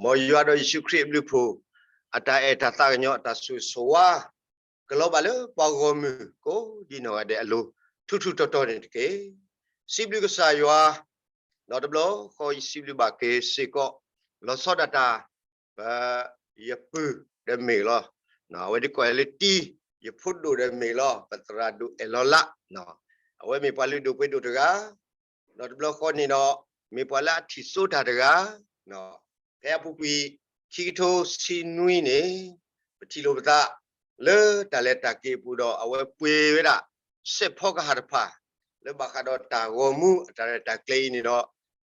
မ့ၢ်ယွၤဒီးယ့ၣ်ၡူးခရံာ်အဘျုးအဖှိၣ် အတၢ်အဲၣ်တၢ်သးကညီၤအတၢ်ဆိၣ်ဂ့ၤဆိၣ်ဝါ ကလီၤဘၣ်လၢပှၤဂီၢ်မုၢ်ကိးဒံနီၢ်ဂၤဒဲးအလိၤ ထူးထူးတီၤတီၤန့ၣ်တက့ၢ်. စံးဘျုးကစၢ်ယွၤ ဒီးတဘျီဃီ ယစံးဘျုးဘၣ်က့ၤစ့ၢ်ကီး လီၤဆီဒၣ်တၢ် ပ ယပုၢ်ဒီးမ့ၢ်လီၤ. အဝဲဒၣ်ကိးလၢတံၤ ယဖိဒိၣ်ဒီးမ့ၢ်လီၤ ပသရၣ်ဒိၣ်အဲၣ်လီၤလး အဝဲမ့ၢ်ပှၤလုၢ်ဒိၣ်ပှ့ၤဒိၣ်တဂၤ ဒီးတဘျီဃီန့ၣ်ဒီး မ့ၢ်ပှၤလၢအထံၣ်စိတၢ်တဂၤ ဖဲအပူၤကွံာ် ခံကထိဆံနွံန့ၣ် ပထံၣ်လိာ်ပသး လၢတၢ်လဲၤတၢ်က့ၤအပူၤဒီး အဝဲပှ့ၤဝဲဒၣ် စဲးဖီကဟၣ်တဖၣ် လၢဘၣ်ဃးဒီးတၢ်ဂီၤမူအတၢ်ရဲၣ်တၢ်ကျဲၤအံၤန့ၣ်ဒီး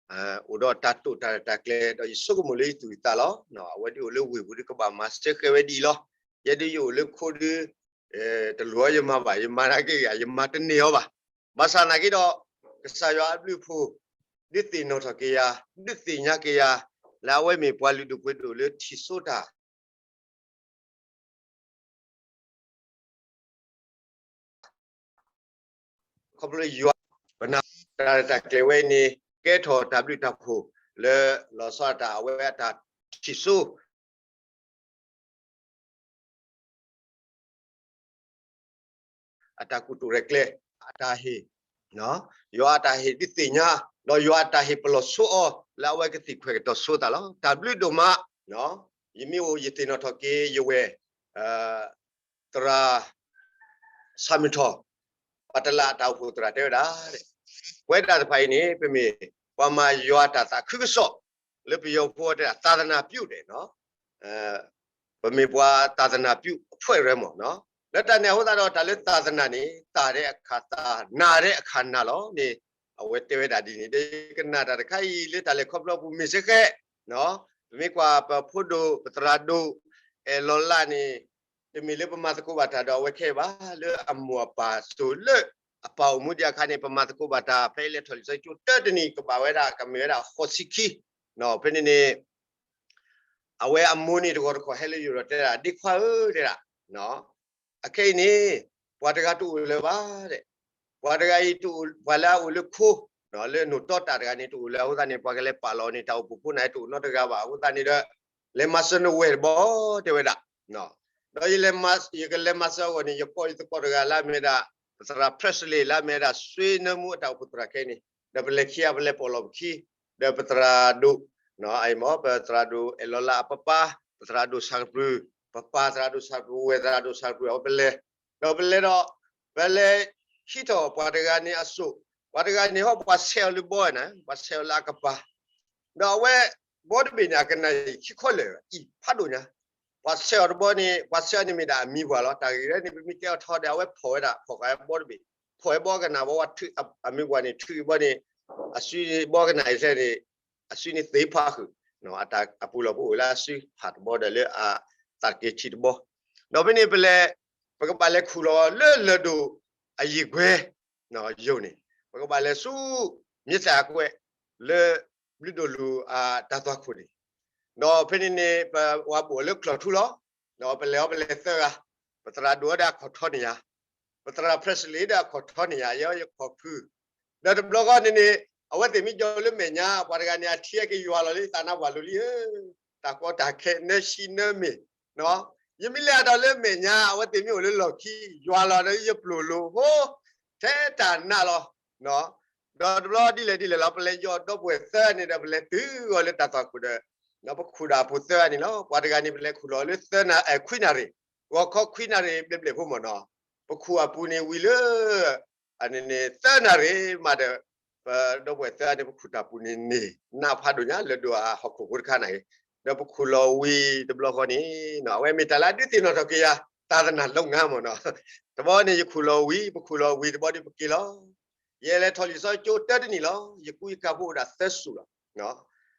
အိၣ်ဒီးတၢ်တိာ်တၢ်ရဲၣ်တၢ်ကျဲၤ ဒီးယဆိကမိၣ်လၢယသူၣ်ယသးလီၤ. အဝဲဒၣ်အိၣ်လၢဝ့ၢ်ပူၤဒီးကဘၣ်မၤစၢၤဃဲၤဝဲဒ်အံၤလီၤ. ယဲဒၣ်ယအိၣ်လၢခိဒီး တလိၣ်အီၤယမၤဘၣ် ယမၤနာ်က့ဂ့ၤ ယမၤတန့ၢ်အီၤဘၣ်. ဘၣ်ဆၣ်နာ်က့ဒီး ကစၢ်ယွၤအဘျုးအဖှိၣ် ဒုးသ့ၣ်နီၣ်ထီၣ်က့ၤယၤ ဒုးသ့ၣ်ညါက့ၤယၤ လၢအဝဲမ့ၢ်ပှၤလုၢ်ဒိၣ်ပှ့ၤဒိၣ်လၢထံၣ်စိတၢ် ခီဖျိယွၤ ပနၢ်တၢ်ရဲၣ်တၢ်ကျဲၤဝဲအံၤန့ၣ် ကဲထီၣ်တၢ်ဘျုးတၢ်ဖှိၣ်လၢလီၤဆီဒၣ်တၢ် အဝဲအတၢ်ထံၣ်စိ အတၢ်ကူၣ်တၢ်ရဲၣ်ကျဲၤ အတၢ်ဟ့ၣ် ယွၤအတၢ်ဟ့ၣ်ဒုးသ့ၣ်ညါ ဒီးယွၤအတၢ်ဟ့ၣ်ပလီၢ်ဆိအီၤ လၢအဝဲကသံၣ်ခွဲးကတီၤဆိသးလီၤ. တၢ်ဘျုးဒိၣ်မး ယမ့ၢ်အိၣ်ယသ့ၣ်နီၣ်ထီၣ်က့ၤယဝဲၢ် သရၣ် ဆၣ်မုၢ်ထီၣ် ပှၤတလးအတၢ်အိၣ်ဖှိၣ်သရၣ်တဲဝဲဒၣ် ပဝဲဒၣ်တဖၣ်အံၤန့ၣ် ပမ့ၢ်ပှၤမၤယွၤတၢ်သးခုကစီၣ် လၢပယီၤဖိတဲဒၣ် သာသနာပြု ဒဲး ပမ့ၢ်ပှၤသာသနာပြုအဖွဲ့ရယ်မးနီၤ. လၢတၢ်န့ၣ်အဃိသတးဒီး တၢ်လၢသာသနာန့ၣ် သာထဲအခါသာ နာထဲအခါနာလီၤန့ၣ် အဝဲတဲဝဲဒၣ်ဒ်န့ၣ် ဒီးယကနၣ်တၢ်တခါအံၤလၢတၢ်လဲၤခီဖျိပူၤမ့ၢ်စ့ၢ်ကီး ပမ့ၢ်ကွၢ်ပဖိဒိၣ် ပသရၣ်ဒိၣ် အဲၣ်လီၤလးန့ၣ် တမ့ၢ်လၢပမၤသကိးဘၣ်တၢ်ဒီးအဝဲခဲအံၤဘၣ် လၢအမိၢ်အပၢ်စိၤလၢအပၢ်အိၣ်မူဒံးအခါန့ၣ် ပမၤသကိးဘၣ်တၢ် ဖဲအလဲၤထီၣ်လံာ်စီဆှံကၠိတၢတနံၣ် ကဘၣ်ဝဲဒၣ် ကမ့ၢ်ဝဲဒၣ်ဃိးဆံခံ ဖဲန့ၣ်န့ၣ် အဝဲအမိၢ်န့ၣ်တဂီၤတခီၣ်ဟဲလၢယအိၣ်ဒီးတဲဒၣ် ဒ့ခွါဧၢ တဲဒၣ် အခဲအံၤန့ၣ် ပှၤတဂၤတအိၣ်လၢၤဘၣ် တဲ ပှၤတဂၤအံၤ ပှၤလၢအအိၣ်လၢခိ လၢနိၣ်တီတၢ်တဂၤန့ၣ် တအိၣ်လၢၤအဃိသတးန့ၣ် ပှၤကလဲၤပာ်လီၤန့ၣ် တၢ်အိၣ်ဖှိၣ်ဖိန့ၣ် တအိၣ်နီတဂၤဘၣ်အဃိသတးန့ၣ်ဒီး လဲၤမၤစၢၤနဝဲၢ်တဘျီ တဲဝဲဒၣ် ဒီးယလဲၤမၤစၢၤအဂီၢ်န့ၣ် ယကိးယသကိးတဂၤလၢအမ့ၢ်ဒၣ် ပသရၣ် Presley လၢအမ့ၢ်ဒၣ် စွ့နၢမူအတၢ်အိၣ်ဖှိၣ်သရၣ်ခဲအံၤန့ၣ် ဒီးပလဲၤခံဂၤ ပလဲၤပိာ်လီၤပခံ ဒီးပသရၣ်ဒိၣ် အမ့ၢ် ပသရၣ်ဒိၣ်အဲၣ်လီၤလးအပၢ်ပၢ် ပသရၣ်ဒိၣ်ဆၣ်ကပြုၢ် ပပၢ်သရၣ်ဒိၣ်ဆၣ်ကပြုၢ် ဝဲၢ်သရၣ်ဒိၣ်ဆၣ်ကပြုၢ် အဝဲပလဲၤ ဒီးပလဲၤဒီး ပလဲၤဟံးထီၣ်ပှၤတဂၤန့ၣ်အစိၣ် ပှၤတဂၤန့ၣ်ဟီ ပှၤဆဲးအီၤလၢဘီနၤ ပှၤဆဲးအီၤလၢအကပၤ ဒီးအဝဲ ဘီတဘ့ၣ်န့ၣ် အကနၣ်အံၤခံခီလၢာ်အံၤဖးဒိၣ်ညါ ပှၤဆဲးအီၤတဘီန့ၣ် ပှၤဆဲးအီၤန့ၣ်မ့ၢ်ဒၣ်အမံၤပှၢ်လီၤ. တၢ်ဂ့ၢ်လၢန့ၣ် ပမ့ၢ်တဲအီၤထီဒီး အဝဲဖီၣ်ဝဲဒၣ် ဖီၣ်ဃာ်ဝဲဘီတဘ့ၣ် ဖီၣ်ဝဲဘီကနၣ်ဘီဝဲ အမံၤပှၢ်န့ၣ် ထုးဘီန့ၣ် အစုန့ၣ်ဘီကနၣ်အံၤထဲန့ၣ် အစုန့ၣ်သ့ဖးဃုာ် အပူၤလီၢ်ပအိၣ်လၢအစုဖးတဘီဒီးလၢအသးတက့ၤထံးတဘီ ဒီးဖဲန့ၣ်ပလဲၤ ပကဘၣ်လဲၤခူၣ်လီၤလၢလၢၢ်ဒိၣ်အယံာ်ကွဲ ယိာ်န့ၣ် ပကဘၣ်လဲၤဆူ မ့ၢ်သးကွဲး လၢဘျုးဒိၣ်လူၢ်အတၢ်သွၣ်ခိၣ်န့ၣ် ဒီးဖဲန့ၣ်န့ၣ် ပဝဲဘိၣ်လၢကျီၢ်ထူလီၤ. ဒီးပလဲၤအီၤပလဲၤသၢဂၤ ပသရၣ်ဒိၣ်ဝဲဒၣ်အခီၣ်ထီန့ၢ်ယၤ ပသရၣ် Presley ဒီးအခီၣ်ထီန့ၢ်ယၤ ယဲယခီၣ်ဖု ဒီးတဘျီဃီန့ၣ်န့ၣ် အဝဲသ့ၣ်မ့ၢ်ကၠီလၢမဲာ်ညါ ပှၤတဂၤန့ၣ် အထံအက့ၤယွၤလီၤလံသးနါပှၢ်လိၤလံဧၢ တၢ်ကီတၢ်ခဲ နၢဆံနၢမ့ၢ် ယမ့ၢ်လဲၤအဒီးလၢမဲာ်ညါ အဝဲသ့ၣ်မ့ၢ်အိၣ်လၢလီၢ်ခံ ယွၤလီၤဒီးယပျိာ်လိာ်ဟိ ထဲတၢ်နးလီၤ. ဒီးတဘျီဒ်လဲၣ်ဒ်လဲၣ်လီၤ ပလဲၤယီၤဒီပုၢ်ဝဲၢ်သၢန့ၣ်ဒီး ပလဲၤတုၤအီၤလၢတၢ်သွၣ်ခိၣ်ဒီး ပခူၣ်ဒၣ်အပူၤသၢဂၤန့ၣ်လီၤ. ပှၤတဂၤန့ၣ် ပလဲၤခူၣ်လီၤလၢသၢနၣ် ခွံနၣ်ရံၣ် ဂီၤခီခွံနၣ်ရံၣ်ဘျဲၣ်ဘျဲၣ်ဖိမ့ၢ်နီၤ ပခူၣ်အပူၤန့ၣ်ဝံၤလၢ အန့ၣ်န့ၣ် သၢနၣ်ရံၣ်မးဒီး ပဒီပုၢ်ဝဲၢ်သၢဂၤန့ၣ် ပခူၣ်တၢ်ပူၤန့ၣ်န့ၣ် နးဖးဒိၣ်ညါ လၢၢ်ဒိၣ်အဟီၣ်ခိၣ်ဖိတခါနၤအံၤ ဒီးပခူၣ်လီၤဝံၤတဘျီဃီန့ၣ် အဝဲမ့ၢ်တၢ်လၢအဒုးသ့ၣ်နီၣ်ထီၣ်က့ၤယၤ သာသနာလုပ်ငန်းမ့ၢ်နီၤ တဘျီန့ၣ် ယခူၣ်လီၤဝံၤ ပခူၣ်လီၤဝံၤတဘျီဒီးပက့ၤလီၤ ယလဲၤထီၣ်လံာ်စီဆှံကၠိတၢတနံၣ်လီၤ. ယကူယကၤဖိအိၣ်ဒၣ်သၢစိၤလီၤ.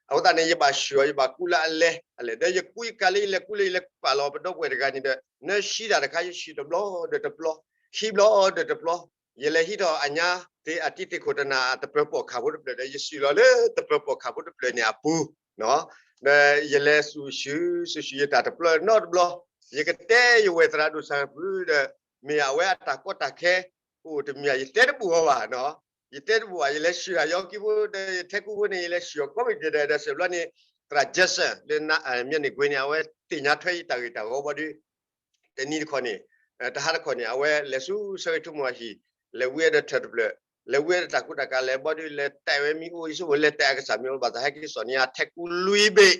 အဃိသတးန့ၣ် ယဘၣ်ဆှၢအီၤ ယဘၣ်ကူလၢအလဲ အလဲၣ် ဒီးယကူယကၤလၢယလဲၤကူလၢယလဲၤပာ်လီၤပဒီပုၢ်ဝဲၢ်တဂၤန့ၣ်ဒီး နၢဆံတၢ်တခါ ယဆှၢတဘျီဒီးတပျီ ခံဘျီဒီးတပျီ ယလဲၤဟံးထီၣ်အညါ သ့ၣ်အတံၤသ့ၣ်ခိၣ်တနၢ် သပၢၤပိာ်ခၣ်ဖိတဖျၢၣ်ဒီး ယဆှၢလီၤလၢသပၢၤပိာ်ခၣ်ဖိတဖျၢၣ်န့ၣ်အပူၤ ဒီးယလဲၤစူၣ်ဆှု စူၣ်ဆှုယတၢ်တပျီနီတဘျီ ယကတဲယဝဲၢ်သရၣ်ဒိၣ်ဆၣ်ကပြုၢ်ဒီး မ့ၢ်အဝဲအတၢ်ကီတၢ်ခဲ အိၣ်တမံၤ ယတဲတဘူၣ်အီၤဘၣ်နီၤ ယတဲတဘူၣ်ဘၣ် ယလဲၤဆှၢယအီၣ်ကံၢ်ဖိဒီး ယထဲကူဖိန့ၣ် ယလဲၤဆှၢအီၤကိးမံၤဒဲးဒီး စဲးဘျီန့ၣ် သရၣ် Jackson လၢ မၠၢ်န့ၢ်ကွ့န့ၣ် အဝဲသ့ၣ်ညါထွဲယတၢ်ဂ့ၢ်တၢ်ဂီၤဘၣ်ဒီး တနံၤတခီန့ၣ် တဟါတခီန့ၣ် အဝဲလဲၤဆူဆၢဂ့ၤထူမိၢ်အဟံၣ် လဲၤဝံအီၤဒီးထၢၣ်တဖျၢၣ် လဲၤဝံအီၤဒီးတၢ်ကူတၢ်ကၤ လဲၤဘၣ်ဒီး လဲၤတဲဝဲမ့ၣ်အူအံၤ ဆိမိၣ်လဲၤတဲအကစၢ်မ့ၣ်အူ ဘၣ်သးဟဲက့ၤစိာ်န့ၢ် အထဲကူလွံၢ်ဘ့ၣ်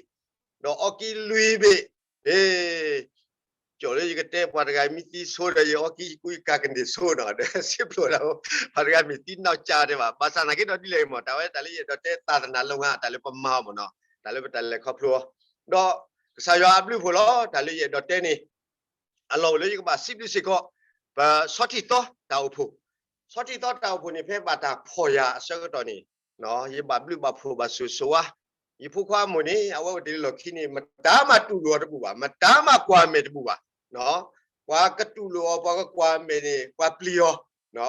ဒီးအီၣ်ကံၢ်လွံၢ်ဘ့ၣ်, ဟ့ ကၠီလၢယကတဲပှၤတဂၤမ့ၢ်သံဆိဒီး ယအီၣ်ကံၢ်ကူယကၤကန့ၢ်ဆိနီၤ ဒီးစံးဖျိးဒီး ပှၤတဂၤမ့ၢ်သံနီၢ်ကၠါတဲဘၣ် ဘၣ်ဆၣ်သနာ်က့ဒီးဒ်လဲၣ်ဂ့ၤမး တၢ်ဝဲတၢ်လၢယအဲၣ်ဒိးတဲ သာသနာလုပ်ငန်း တၢ်လၢပမၤအီၤမ့ၢ်နီၤ တၢ်လၢပတၢ်လဲၤခီဖျိအီၤ ဒီးကစၢ်ယွၤအဘျုးအဖှိၣ်လီၤ တၢ်လၢယအဲၣ်ဒိးတဲန့ၣ် အလီၢ်အိၣ်လၢယကဘၣ်စံးဘျုးစ့ၢ်ကီး ပဆီထံၣ်သီတၢ်အိၣ်ဖှိၣ်, ဆီထံၣ်သီတၢ်အိၣ်ဖှိၣ်န့ၣ် ဖဲဘၣ်တၢ်ဖီၣ်ယၤအဆၢကတီၢ်န့ၣ် ယဘၣ်ဘျုးဘၣ်ဖှိၣ်ဘၣ်ဆိၣ်ဂ့ၤဆိၣ်ဝါ, ယဖိခွါအမိၢ်န့ၣ် အဝဲအိၣ်တ့ၢ်လၢလီၢ်ခံန့ၣ် မတၤမၤတူၢ်လိာ်အီၤတဘူၣ်ဘၣ်, မတၤမၤကွၢ်မဲာ်တဘူၣ်ဘၣ်, ပှၤကတူၢ်လိာ်အီၤ ပှၤကကွၢ်မဲာ်န့ၣ် ပှၤပျံၤအီၤ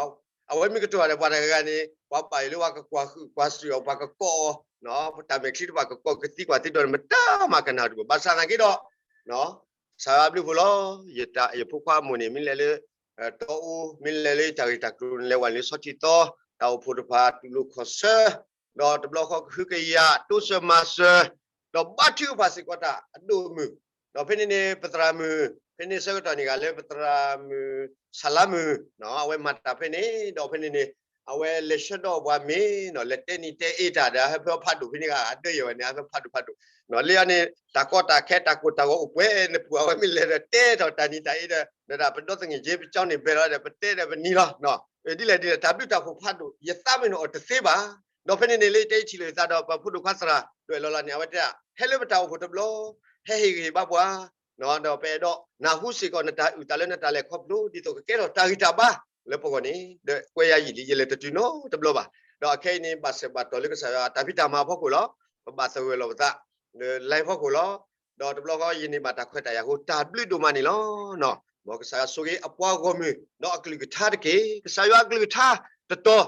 အဝဲမ့ၢ်ကတိၤတၢ်ဒီးပှၤတဂၤန့ၣ် ပှၤဘၣ်ယိၣ်လၢပှၤကကွၢ်ဟုၣ်ကွၢ်စူၣ်အီၤ ပှၤကကိးအီၤ, ပတၢ်မဲာ်ချံတဖၣ်ကကိးကသံကွၢ်သံဒိးန့ၣ် မတၤမၤကနၣ်တဘူၣ်, ဘၣ်ဆၣ်သနာ်က့ဒီး ကစၢ်ယွၤအဘျုးအဖှိၣ်လီၤ, ယဖိခွါအမိၢ်န့ၣ် မ့ၢ်လဲၤလၢ တီအူ မ့ၢ်လဲၤလၢတၢ်ဂ့ၢ်တၢ်ကျိၤန့ၣ် လဲၤဝဲလၢဆီထံၣ်သီ တၢ်အိၣ်ဖှိၣ်တဖၣ် တူၢ်လိာ်ခီၣ်ဆၢ, ဒီးတဘျီဃီကဟုကယာ် တိစၢၤမၤစၢၤ, ဒီးဘါထုကဖၣ်စ့ၢ်ကီးတၢ်အဒိၣ်အမုၢ်, ဒီးဖဲန့ၣ်န့ၣ် ပသရၣ်မုၣ် ဖဲန့ၣ်ဆၢကတီၢ်န့ၣ်ဂ့ၤလၢပသရၣ်မုၣ် ဆၣ်လါမုၣ် အဝဲမၤတၢ်ဖဲန့ၣ် ဒီးဖဲန့ၣ်န့ၣ် အဝဲလဲၤဆှၢဒီးပှၤမ့ၢ်နီၤ လဲၤတဲနံၤတဲအ့တၢ်ဒီး ဟဲဖဲဖးဒိၣ်ဖဲန့ၣ်ဂ့ၤ အဒၢယဲၢ်ဝဲန့ၣ် ဟဲဖဲဖးဒိၣ်ဖးဒိၣ်, လၢယၤန့ၣ် တၢ်ကီတၢ်ခဲတၢ်ကိၢ်တၢ်ဂီၤအိၣ်ပှဲၤန့ၣ်ပူၤ အဝဲမ့ၢ်လဲၤဒီးတဲထီၣ်တၢ်နံၤတၢ်အ့ဒီး နဒၣ်ပဒီသန့ၤက့ ပကၠီန့ၣ်ဘဲလီၤဒီး ပတဲဒီးပနံၤလီၤ, ဒ်လဲၣ်ဒ်လဲၣ် တၢ်ဘျုးတၢ်ဖှိၣ်ဖးဒိၣ် ယသးမ့ၢ်နအီၣ်တသ့ဘၣ်, ဒီးဖဲန့ၣ်န့ၣ်လၢယတဲယထံၣ်လိာ်ယသးဒီး ပဖိဒိၣ်ခွါသရၣ် ဒွဲၣ်လီၤလီၤန့ၣ် အဝဲတဲ ဟဲလၢပတၢ်အိၣ်ဖှိၣ်တဘျီ ဟဲဟ့ၣ်ဂံၢ်ဟ့ၣ်ဘါပှၤ ဒီးပအဲၣ်ဒိးနၢ်ဟူစ့ၢ်ကီးနတၢ်အုၣ်သးလၢနတၢ်လဲၤခီဖျိ ဒ်သိးကကဲထီၣ်တၢ်ဂံၢ်တၢ်ဘါလၢပဂီၢ်န့ၣ် ဒီးကွဲးယၤယံာ်လံ ယလဲၤတတုၤနီတဘျီဘၣ်, ဒီးအခဲအံၤန့ၣ် ဘၣ်ဆၢဘၣ်တီၢ်လၢကစၢ်ယွၤအတၢ်ဖံးတၢ်မၤအဖီခိၣ်လီၤ, ပဘၣ်သဂၢၢ်လီၤပသး လၢ live ဖီခိၣ်လီၤ, ဒီးတဘျီဃီယန့ၢ်ဘၣ်တၢ်ခွဲးတၢ်ယာ်အဃိ တၢ်ဘျုးဒိၣ်မးန့ၣ်လီၤ. မ်ကစၢ်ယွၤဆိၣ်ဂ့ၤအပှၤဂီၢ်မုၢ် ဒီးအကလုၢ်ကထါတက့ၢ်. ကစၢ်ယွၤအကလုၢ်ကထါတတီၤ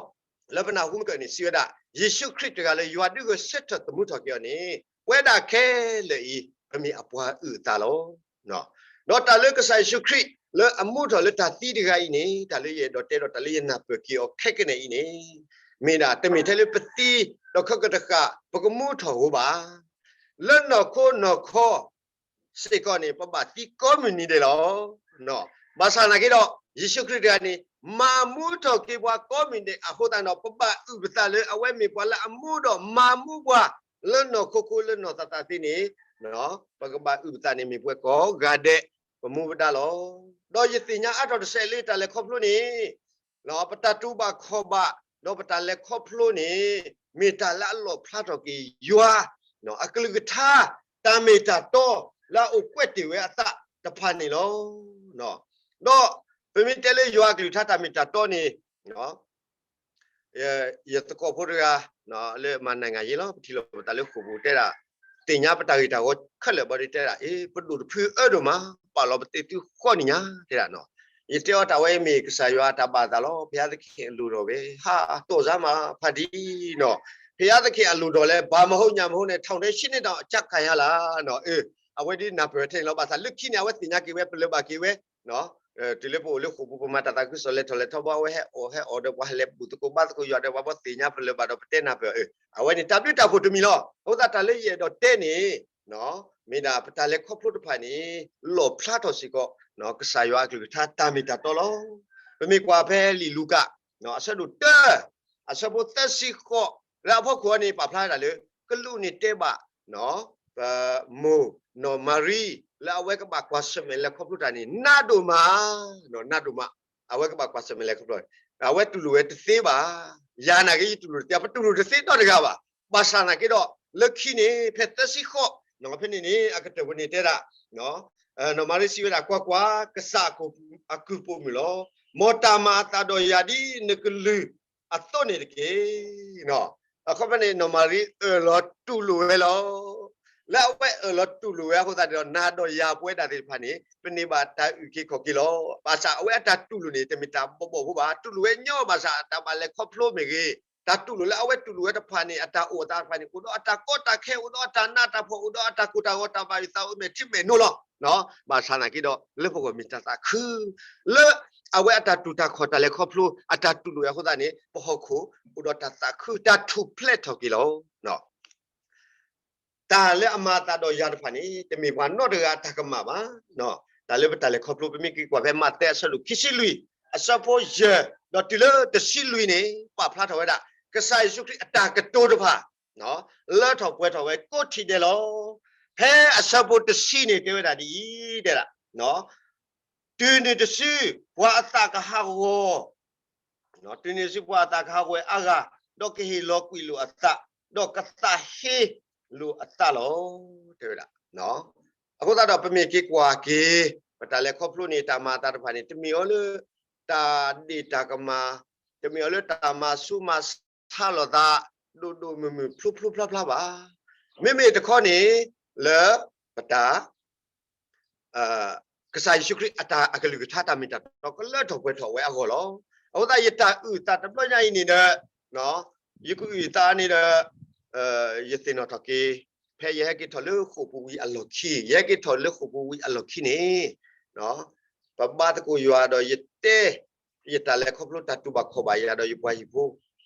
လၢပနၢ်ဟူမုၢ်ကၢၢ်န့ၣ် စံးဝဲဒၣ် ယ့ၣ်ၡူးခရံာ်တဂၤလၢယွၤဒုးဂဲၤဆၢထၢၣ်သမူထီၣ်က့ၤအီၤန့ၣ် ပဝဲဒၣ်ခဲလၢာ်အံၤ ပမ့ၢ်အပှၤအုၣ်အသးလီၤ. ဒီးတၢ်လၢကစၢ်ယ့ၣ်ၡူးခရံာ်လၢအမူထီၣ်လၢတၢ်သံတဂၤအံၤန့ၣ် တၢ်လၢယအဲၣ်ဒိးတဲဒီးတၢ်လၢယနၢ်ပၢၢ်က့ၤအီၤခဲကနံၣ်အံၤန့ၣ် မ့ၢ်ဒၣ်တမ့ၢ်ထဲလၢပသံ ဒီးခဲကတဃာ် ပကမူထီၣ်ဧိၤဘၣ်. လၢနီၢ်ခိနီၢ်ခီ စ့ၢ်ကီးန့ၣ် ပဘၣ်သံကိးမုၢ်နံၤဒဲးလီၤ. ဘၣ်ဆၣ်သနာ်က့ဒီး ယ့ၣ်ၡူးခရံာ်တဂၤန့ၣ် မၤမူထီၣ်က့ၤပှၤကိးမုၢ်နံၤဒဲးအဃိသတးဒီး ပဘၣ်အုၣ်ပသးလၢအဝဲမ့ၢ်ပှၤလၢအမူဒီးမၤမူပှၤ လၢနီၢ်ခိခိလၢနီၢ်သးသးသ့န့ၣ် ပကဘၣ်အုၣ်ပသးန့ၣ်မ့ၢ်ပှၤကိးဂၤဒဲး ပမူပဒါလီၤ. ဒီးယသ့ၣ်ညါအါထီၣ်တစဲးလၢတၢ်လဲၤခီဖျိန့ၣ် ပတၢ်တူၢ်ဘၣ်ခီၣ်ဘၣ် ဒီးပတၢ်လဲၤခီဖျိန့ၣ် မ့ၢ်တၢ်လၢအလီၣ်ဖျါထီၣ်က့ၤယွၤ အကလုၢ်ကထါ တၢ်မ့ၢ်တၢ်တီ လၢအအိၣ်ကွဲးတ့ၢ်ဝဲအသးတဖၣ်န့ၣ်လီၤ. ဒီးပမ့ၢ်တဲလၢယွၤအကလုၢ်ကထါတၢ်မ့ၢ်တၢ်တီန့ၣ် ယသကိးဖိတဂၤ လၢမၤနၢၤယ့လီၤ ပထံၣ်လိာ်ပသးလၢဃိာ်ပူၤတဲဒၣ် သ့ၣ်ညါပတၢ်ဂ့ၢ်တၢ်ဂီၤခဲလၢာ်ဘၣ်ဒီးတဲဒၣ် အ့ ပဒိၣ်တဖုအၢဒိၣ်မး ပာ်လီၤပသးသုဃီနံၣ်ညါ တဲဒၣ်နီၤ. ယတဲအီၤတၢ်ဝဲမ့ၢ်ကစၢ်ယွၤတၢ်ဘၣ်အသးလီၤ ဘုရားသခင်အလိုတော်ပဲ ဟး တော်စၢ်မး ဖါတံၢ်နီၤ ဘုရားသခင်အလိုတော်လဲ ဘာမဟုတ်ညာမဟုတ်နဲ့ ထောင်ထဲရှင်းနေတောင်အကျခံရလားနီၤ အဝဲဒ်နၢ်ပၢၢ်ထဲန့ၣ်လီၤ ဘၣ်ဆၣ်လၢခံန့ၣ် အဝဲသ့ၣ်ညါက့ၤဝဲ ပလၢၢ်ဘၣ်က့ၤဝဲ တုၤလၢပအိၣ်လၢဃိာ်ပူၤ ပမၤတၢ်သးခုကစီၣ်လဲၤထီၣ်လဲၤထီဘၣ် အဝဲဟဲအီၣ်ဟဲအီၣ်ဒီး ပှၤဟဲလဲၤဘူၣ်သကိးဘါသကိးယွၤဒီး ပှၤသ့ၣ်ညါပလၢၢ်ဘၣ်ဒီး ပတဲနၢ်ပၢၢ် အဝဲန့ၣ် တၢ်ဘျုးတၢ်ဖှိၣ်တမံၤလီၤ. အဃိသတးတၢ်လၢယအဲၣ်ဒိးတဲန့ၣ် မ့ၢ်ဒၣ်ပတၢ်လဲၤခီဖျိတဖၣ်န့ၣ် လီၣ်ဖျါထီၣ်စ့ၢ်ကီး ကစၢ်ယွၤအကလုၢ်ကထါတၢ်မ့ၢ်တၢ်တီလီၤ. ပမ့ၢ်ကွၢ်ဖဲလံာ်လူၤကၣ် အဆၢဒိၣ်တၢ အဆၢဖိသၢဆံဃိး လၢအဖီခိၣ်အံၤန့ၣ် ပာ်ဖျါဒၣ်လၢ ကလူးန့ၣ်တဲဘၣ် ပမိၢ်နီၢ်မၤရံ လၢအဝဲကဘၣ်ကွၢ်ဆၢၣ်မဲာ်လဲၤခီဖျိတၢ်န့ၣ် နးဒိၣ်မး, နးဒိၣ်မး, အဝဲကဘၣ်ကွၢ်ဆၢၣ်မဲာ်လဲၤခီဖျိ အဝဲတူၢ်လိာ်ဝဲတသ့ဘၣ်. ယၤနာ်က့ ယတူၢ်လိာ်တသ့ ပတူၢ်လိာ်တသ့နီတဂၤဘၣ်. ဘၣ်ဆၣ်သနာ်က့ဒီး လၢခံန့ၣ် ဖဲသၢဆံဃိး ဖဲန့ၣ်န့ၣ် အကတၢၢ်ပူၤန့ၣ်တဲဒၣ် နီၢ်မၤရံစံးဝဲဒၣ် ကွၢ်ကွၢ်, ကစၢ်အကုၢ်ပိာ်မုၣ်လီၤ. မ်တၢ်မၤအသးဒီးယၤဒ်နကလုၢ်အသိးန့ၣ်တက့ၢ်. အခီပညီန့ၣ် နီၢ်မၤရံအၢၣ်လီၤတူၢ်လိာ်ဝဲလီၤ. လၢအဝဲအၢၣ်လီၤတူၢ်လိာ်ဝဲအဃိသတးဒီး နၤဒီးယၤပဝဲဒၣ်သ့ၣ်တဖၣ်န့ၣ် ပန့ၢ်ဘၣ်တၢ်အုၣ်က့ၤခီၣ်က့ၤလီၤ. ဘၣ်ဆၣ်အဝဲအတၢ်တူၢ်လိာ်န့ၣ် တမ့ၢ်တၢ်ဘီၣ်ဘီၣ်ဖိဘၣ်. တူၢ်လိာ်ဝဲညီဘၣ်ဆၣ် အတၢ်ဘၣ်လဲၤခီဖျိမ့ၢ်ဂ့ၤ, တၢ်တူၢ်လိာ်လၢအဝဲတူၢ်လိာ်ဝဲတဖၣ်န့ၣ် အတၢ်အိၣ်အသးတဖၣ်န့ၣ် အိၣ်ဒီးအတၢ်ကီတၢ်ခဲ, အိၣ်ဒီးအတၢ်နးတၢ်ဖှီၣ်, အိၣ်ဒီးအတၢ်ကိၢ်တၢ်ဂီၤ, တၢ်ဘၣ်ယိၣ်သးအိၣ်မဲာ်ထံမဲာ်နိလီၤ. ဘၣ်ဆၣ်သနာ်က့ဒီး လၢပဂီၢ်မ့ၢ်တၢ်သးခု လၢ အဝဲအတၢ်တူၢ်တၢ်ခီၣ်တၢ်လဲၤခီဖျိ အတၢ်တူၢ်လိာ်အဃိသတးန့ၣ် ပဟီၣ်ခိၣ်အိၣ်ဒီးတၢ်သးခု တၢ်ထူၣ်ဖျဲးထီၣ်က့ၤလီၤ. တၢ်လၢအမၤအသးဒီးယၤတဖၣ်န့ၣ် တမ့ၢ်ပှၤနီတဂၤအတၢ်ကမၣ်ဘၣ်. တၢ်လၢပတၢ်လဲၤခီဖျိ ပမ့ၢ်က့ၤကွၢ်ဖဲမးသဲအဆၢဒိၣ်ခံဆံလွံၢ် အဆၢဖိယဲၢ် ဒီးတုၤလၢတဆံလွံၢ်န့ၣ် ပာ်ဖျါထီၣ်ဝဲဒၣ် ကစၢ်ယ့ၣ်ၡူးခရံာ်အတၢ်ကတိၤတဖၣ် လၢထီၣ်ပှဲၤထီၣ်ဝဲကိးထံၣ်ဒဲးလီၤ. ဖဲအဆၢဖိတဆံန့ၣ် တဲဝဲဒၣ်ဒ်အံၤ, တဲဒၣ် တုၤနုၤတစု ပှၤအသးကဟးဂီၤ, တုၤနုၤတစုပှၤအသးကဟးဂီၤဝဲအါဂၤ, ဒီးကဟ့ၣ်လီၤကွံာ်လိာ်အသး, ဒီးကသးဟ့လိာ်အသးလီၤ. တဲဝဲဒၣ်. အဃိသတးဒီး ပမ့ၢ်က့ၤကွၢ်က့ၤ ပတၢ်လဲၤခီဖျိန့ၣ် တၢ်မၤအသးတဖၣ်န့ၣ် တမ့ၢ်အီၤလၢ တၢ်ဒ့ၣ်တၢ်ကမၣ်, တမ့ၢ်အီၤလၢတၢ်မၤဆူးမၤဆါလိာ်သး ဒိၣ်ဒိၣ်မုၢ်မုၢ် ဖျိဖျိဖျါဖျါဘၣ်. မ့မ့ၢ်တခီန့ၣ် လၢပတၢ် ကစၢ်ယ့ၣ်ၡူးခရံာ်အတၢ်အကလုၢ်ကထါတၢ်မ့ၢ်တၢ်တီကလၢထီၣ်ပှဲၤထီၣ်ဝဲအဂီၢ်လီၤ. အဃိသတး ယတၢ်အုၣ်သးတဘျီညါအံၤန့ၣ်ဒီး ယကအုၣ်သးန့ၣ်ဒီး ယသ့ၣ်နီၣ်ထီၣ်က့ၤ ဖဲယဟဲက့ၤထီၣ်လၢဃိာ်ပူၤဝံၤအလီၢ်ခံ, ယဟဲက့ၤထီၣ်လၢဃိာ်ပူၤဝံၤအလီၢ်ခံန့ၣ် ပဘါသကိးယွၤဒီးယတဲ ယတၢ်လဲၤခီဖျိတၢ်တူၢ်ဘၣ်ခီၣ်ဘၣ်ယၤဒီးယပှၤဟံၣ်ဖိ,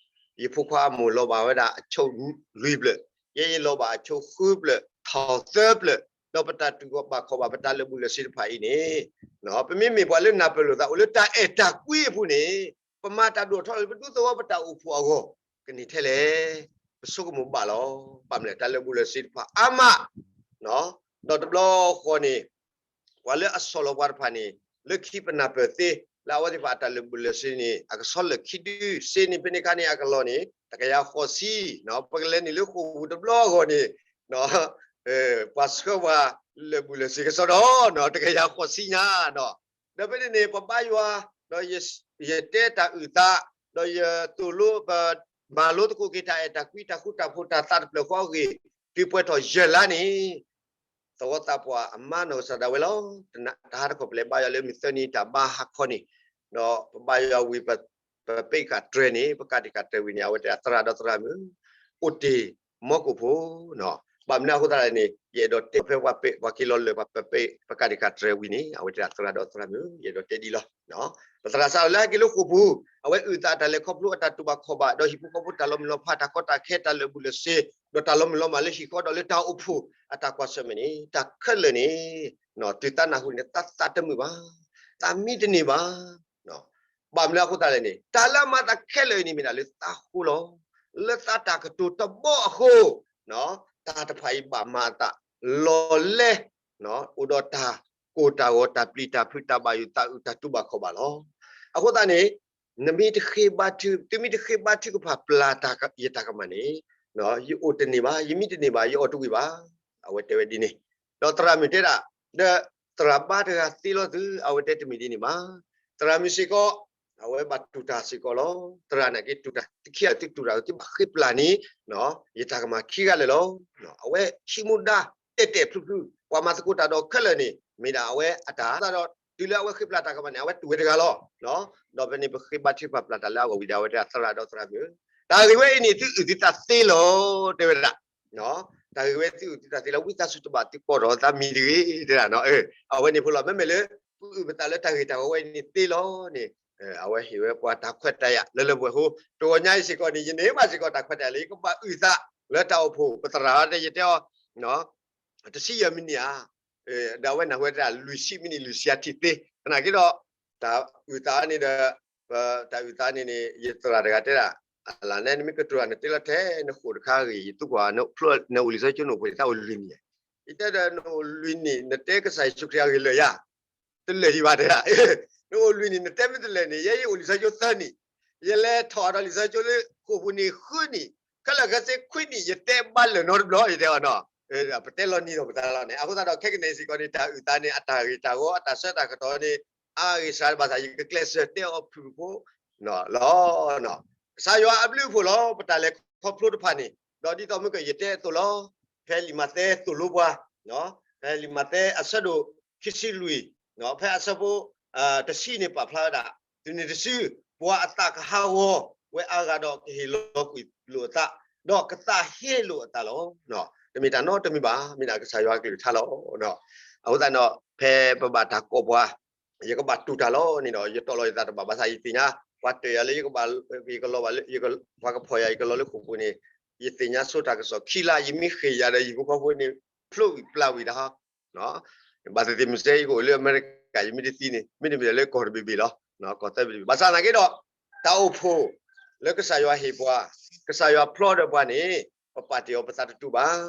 ယဖိခွါအမိၢ်လီၤဘၣ်ဝဲဒၣ်အဆိလွံၢ်ဖျၢၣ်, ယဲယလီၤဘၣ်အဆိဃုဖျၢၣ်, ထီၣ်သၢဖျၢၣ်, ဒီးပတၢ်တူၢ်ဘၣ်ခီၣ်ဘၣ်ပတၢ်လၢာ်ဘူၣ်လၢာ်စ့တဖၣ်အံၤန့ၣ် ပမ့မ့ၢ်ပှၤလၢနၢ်ပၢၢ်လိာ်သး အိၣ်လၢတၢ်အဲၣ်တၢ်ကွံအပူၤန့ၣ် ပမၤတၢ်ဒိၣ်ထီၣ်လၢပဒူသဝီပတၢ်အိၣ်ဖှိၣ်အဂီၢ် ကန့ၢ်ထဲလဲၣ်. ပဆိကမိၣ်ဘၣ်လီၤ. ဘၣ်မနုၤလဲၣ် တၢ်လၢာ်ဘူၣ်လၢာ်စ့တဖၣ်အါမး ဒီးတဘျီဃီန့ၣ် ပှၤလၢအဆီၣ်လီၤပှၤတဖၣ်န့ၣ် လၢခံပနၢ်ပၢၢ်သ့ လၢအဝဲသ့ၣ်တဖၣ်အတၢ်လၢာ်ဘူၣ်လၢာ်စ့န့ၣ် အကဆီလၢာ်ခံဒုစ့န့ၣ် ဖဲန့ၣ်အခါန့ၣ် အကလီၢ်န့ၣ် တကယၤဃိးဆံ, ပကလဲၤနုာ်လၢဃိာ်ပူၤတဘျီအဂီၢ်န့ၣ် ပှၤဆှၢပှၤလၢာ်ဘူၣ်လၢာ်စ့ကစီဒီ တကယၤဃိးဆံညါ ဒီးဖဲန့ၣ်န့ၣ် ပဘါယွၤ, ဒီးယတဲတၢ်အုၣ်သး, ဒီးယသိၣ်လိ ပမၤလိသကိးက့ၤတၢ်အဲၣ်တၢ်ကွံ တၢ်ဃူတၢ်ဖိး တၢ်သးတဖျၢၣ်ဃီအဂ့ၢ် တုၤပှဲၤထီၣ်ယဲၢ်လါန့ၣ် သဝီသးပှၢ်အမါနီၢ်ကစၢ်ဒၣ်ဝဲလီၤ. တဟါတခီပလဲၤဘါယွၤလၢမုၢ်သၢနံၤတၢ်ဘါဟါခီန့ၣ်, ဒီးပဘါယွၤဝံၤ ပပ့ကၣ်တြဲၤန့ၣ် ပကးတံာ်ကၣ်တြဲၤဝံၤန့ၣ် အဝဲတဲသရၣ်ဒီးသရၣ်မုၣ် အိၣ်တ့ၢ်မီကိၣ်ဖိ ဘၣ်မနုၤအဃိသတးန့ၣ် ယအဲၣ်ဒိးတဲဖဲပှၤက့ၤလီၤလၢာ် ပပ့ ပကးတံာ်ကၣ်တြဲၤဝံၤန့ၣ် အဝဲတဲသရၣ်ဒီးသရၣ်မုၣ် ယအဲၣ်ဒိးတဲဒ်လီၤ. ပသရၣ်စးထီၣ်လၢဟဲက့ၤလၢဃိာ်ပူၤ အဝဲအုၣ်သးတၢ်လဲၤခီဖျိအတၢ်တူၢ်ဘၣ်ခီၣ်ဘၣ် ဒီးဟံၣ်ဖိဃီဖိတၢ်လီၤမုၢ်လီၤဖး တၢ်ကီတၢ်ခဲ တၢ်လၢာ်ဘူၣ်လၢာ်စ့ ဒီးတၢ်လီၤမုၢ်လီၤမၢ်လၢဟံၣ်ဃီဒီးလၢတၢ်အိၣ်ဖှိၣ် အတၢ်ကွၢ်ဆၢၣ်မဲာ်န့ၣ် တၢ်ခဲလၢာ်န့ၣ် တုၤသးနၢ်ဟူန့ၣ် သးသးတမုာ်ဘၣ်, သးမံတန့ၢ်ဘၣ်. ဘၣ်မနုၤအဃိသတးလဲၣ်န့ၣ် တၢ်လၢအမၤသးခဲလၢာ်အံၤန့ၣ် မ့ၢ်ဒၣ်လၢသးဃိလီၤ. လၢသးတၢ်ကတိၤတဘီအဃိ တၢ်တဖၣ်အံၤဘၣ်မၤအသး လီၤလဲ အိၣ်ဒီးတၢ်ကိၢ်တၢ်ဂီၤ တၢ်ပျံၤတၢ်ဖုး တၢ်ဘၣ်ယိၣ် တၢ်အုၣ်တၢ်တူၢ်ဘၣ်ခီၣ်ဘၣ်လီၤ. အဃိသတးန့ၣ် နမ့ၢ်တဃ့ဘါထု, သုမ့ၢ်တဃ့ဘါထုကဖၣ်ပျၢ်ယတၢ်ကမၣ်န့ၣ် ယအိၣ်တန့ၢ်ဘၣ်, ယမံတန့ၢ်ဘၣ်, ယအီၣ်တဝံၣ်ဘၣ်. အဝဲတဲဝဲဒ်န့ၣ်, ဒီးသရၣ်မုၣ်တဲဒၣ်, ဒီးသရၣ်ဘါတဂၤသ့လီၤသု, အဝဲတဲတမ့ၢ်ဒ်န့ၣ်ဘၣ်. သရၣ်မုၣ်စ့ၢ်ကီး အဝဲဘၣ်တူၢ်တၢ်စ့ၢ်ကီးလီၤ. သရၣ်နာ်က့တူၢ်တၢ်, သုခံဂၤသုတူၢ်တၢ် သုဘၣ်ဃ့ပျၢ်န့ၣ် ယတၢ်ကမၣ်ခံဂၤလၢာ်လီၤ. အဝဲဟံးမူဒါတဲာ်တဲာ်ဖျုးဖျုး, ပှၤမၤသကိးတၢ်ဒီးခဲလၢာ်န့ၣ် မ့ၢ်ဒၣ်အဝဲအတၢ်သးဒီး တုၤလၢအဝဲဃ့ပျၢ်တၢ်ကမၣ်န့ၣ် အဝဲတူၢ်ဝဲတဂၤလီၤ. ဒီးဖဲန့ၣ် ပဃ့ဘါထုကဖၣ်ပျၢ်တၢ်လၢအဂီၢ်ဝံၤဒီး အဝဲတဲသရၣ်ဒီးသရၣ်မုၣ်, တၢ်ဂ့ၢ်ဝဲအံၤန့ၣ် သုအုၣ်သုသးသ့လီၤ, တဲဝဲဒၣ်. တၢ်ဂ့ၢ်ဝဲသုအုၣ်သုသးသ့လီၤ, ဝံသးစူၤတဘၣ်သုကိးထီၣ်သးမံၤတဂ့ၤ, တဲဒၣ်. အဝဲန့ၣ်ဖိလီၤ, မ့မ့ၢ်လၢ ပအုၣ်ပသးလၢတၢ်ဂ့ၢ်တၢ်ဝီဝဲအံၤန့ၣ်သ့လီၤန့ၣ် အဝဲဟ့ၣ်ဝဲပှၤတၢ်ခွဲးတၢ်ယာ်လၢလၢပှဲၤပှဲၤ. တဂီၤညါအံၤစ့ၢ်ကီးန့ၣ် ယန့ၢ်ဘၣ်စ့ၢ်ကီးတၢ်ခွဲးတၢ်ယာ်လၢ ယကဘၣ်အုၣ်သးလၢတၢ်အိၣ်ဖှိၣ် ပသရၣ်တဲ ယတဲအီၤ တဆံယဲၢ်မံးနံးဧါ, ဒီးအဝဲနၢ်ဟူဝဲဒၣ် လွံၢ်ဆံမံးနံး လွံၢ်ဆံအထံၣ်သ့, သနာ်က့ဒီး တၢ်အုၣ်သးန့ၣ်ဒီး တၢ်အုၣ်သးန့ၣ်န့ၣ် ယသရၣ်တဂၤတဲဒၣ်, အလၢန့ၣ် နမ့ၢ်ကတိၤတၢ် နတဲလီၤထဲနဃိာ်တခါဂ့ၤ, ယသူကွၢ်နအိၣ်လံာ်စီဆှံကၠိန့ၣ်အိၣ်ဖှိၣ်န့ၣ် တၢ်အိၣ်လွံၢ်နံၣ်ဧါ. ယတဲဒီး နအိၣ်လွံၢ်နံၣ် နတဲကစၢ်ယ့ၣ်ၡူးခရံာ်အဂ့ၢ်လၢာ်ဧါ, တလၢာ်ဒံးဘၣ်တဲဒၣ်. နအိၣ်လွံၢ်နံၣ် နတဲမ့ၢ်တလၢာ်န့ၣ် ယဲယအိၣ်လံာ်စီဆှံကၠိသၢနံၣ်, ယလဲၤထီၣ်ဒီးလံာ်စီဆှံကၠိလၢဃိာ်ပူၤနံၣ်ဃုနံၣ်, ခဲလၢာ်ခဲဆ့ခွံနံၣ် ယတဲဘၣ်လၢာ်နီတဘျီ ယတဲအီၤနီၤ. ပတဲလီၤနံၤဒီးပသးလီၤန့ၣ် အဃိသတးဒီး ခဲကနံၣ်အံၤစ့ၢ်ကီးန့ၣ် တၢ်အုၣ်သးန့ၣ် အတၢ်ဂ့ၤတၢ်ဝီ အတၢ်ဆၢတၢ်ကတီၤန့ၣ် အါဂ့ၤစှၤဘၣ်ဆၣ် ယကကျဲးစၢးတဲအီၤဖုၣ်ဖုၣ်ဖိလီၤ. ကစၢ်ယွၤအဘျုးအဖှိၣ်လီၤ ပတၢ်လဲၤခီဖျိတဖၣ်န့ၣ်, ဒီးဒ်သိးမုၢ်ကယတဲအသိးလီၤ, ဖဲလံာ်မးသဲသိၣ်လိပှၤ, ဖဲလံာ်မးသဲအဆၢဒိၣ်ခံဆံလွံၢ်, ဖဲအဆၢဖိ တဆံန့ၣ်ပာ်ဖျါဝဲဒၣ်, တုၤနုၤတစု ပှၤအသးကဟးဂီၤဝဲအါဂၤဒီးကဟ့ၣ်လီၤကွံာ်လိာ်အသး, ဒီးကသးဟ့လိာ်အသးလီၤ. တမ့ၢ်တၢ်နီတမံၤဘၣ်, မ့ၢ်ဒၣ်ကစၢ်ယွၤအကလုၢ်ကထါလီၤ. အဃိသတးဒီး ဖဲပဘၣ်တၢ်ကိးပှၤ ယကဘၣ်တူၢ်တၢ်လီၤန့ၣ်ဒီး ယတီၢ်လီၤယသးတဘၣ်ဘၣ်ဆၣ် ယသ့ၣ်ညါ ပှၤတၢၢ်ယၤလၢယကဘၣ် ယကလီၤဘၣ်လၢ ပှၤကဖီၣ်ယၤ ယကလီၤလၢဃိာ်ပူၤန့ၣ် ယသ့ၣ်ညါဆိတၢ်ကစီၣ်ခံလါ ယမ့ၢ်ဃ့ၢ်ယၤဒီးယဟံၣ်ဖိဃီဖိန့ၣ် ဖျိဝံၤပျၢ်ဝံၤတၢ်ဟီ ဘၣ်သ့ၣ်သ့ၣ်မ့ၢ်စဲယကအိၣ်လၢအမဲရကၤ ယမ့ၢ်တသံန့ၣ် မ့တမ့ၢ်လၢကီၢ်တဘ့ၣ်ဘ့ၣ်လီၤ ကီၢ်သၢဘ့ၣ်တဘ့ၣ် ဘၣ်ဆၣ်သနာ်က့ဒီး တၢ်အိၣ်ဖှိၣ် လၢကစၢ်ယွၤဟ့ၣ်ပှၤ ကစၢ်ယွၤဖျီဒီးပှၤန့ၣ် ပပာ်တ့ၢ်အီၤပသးတတူာ်ဘၣ်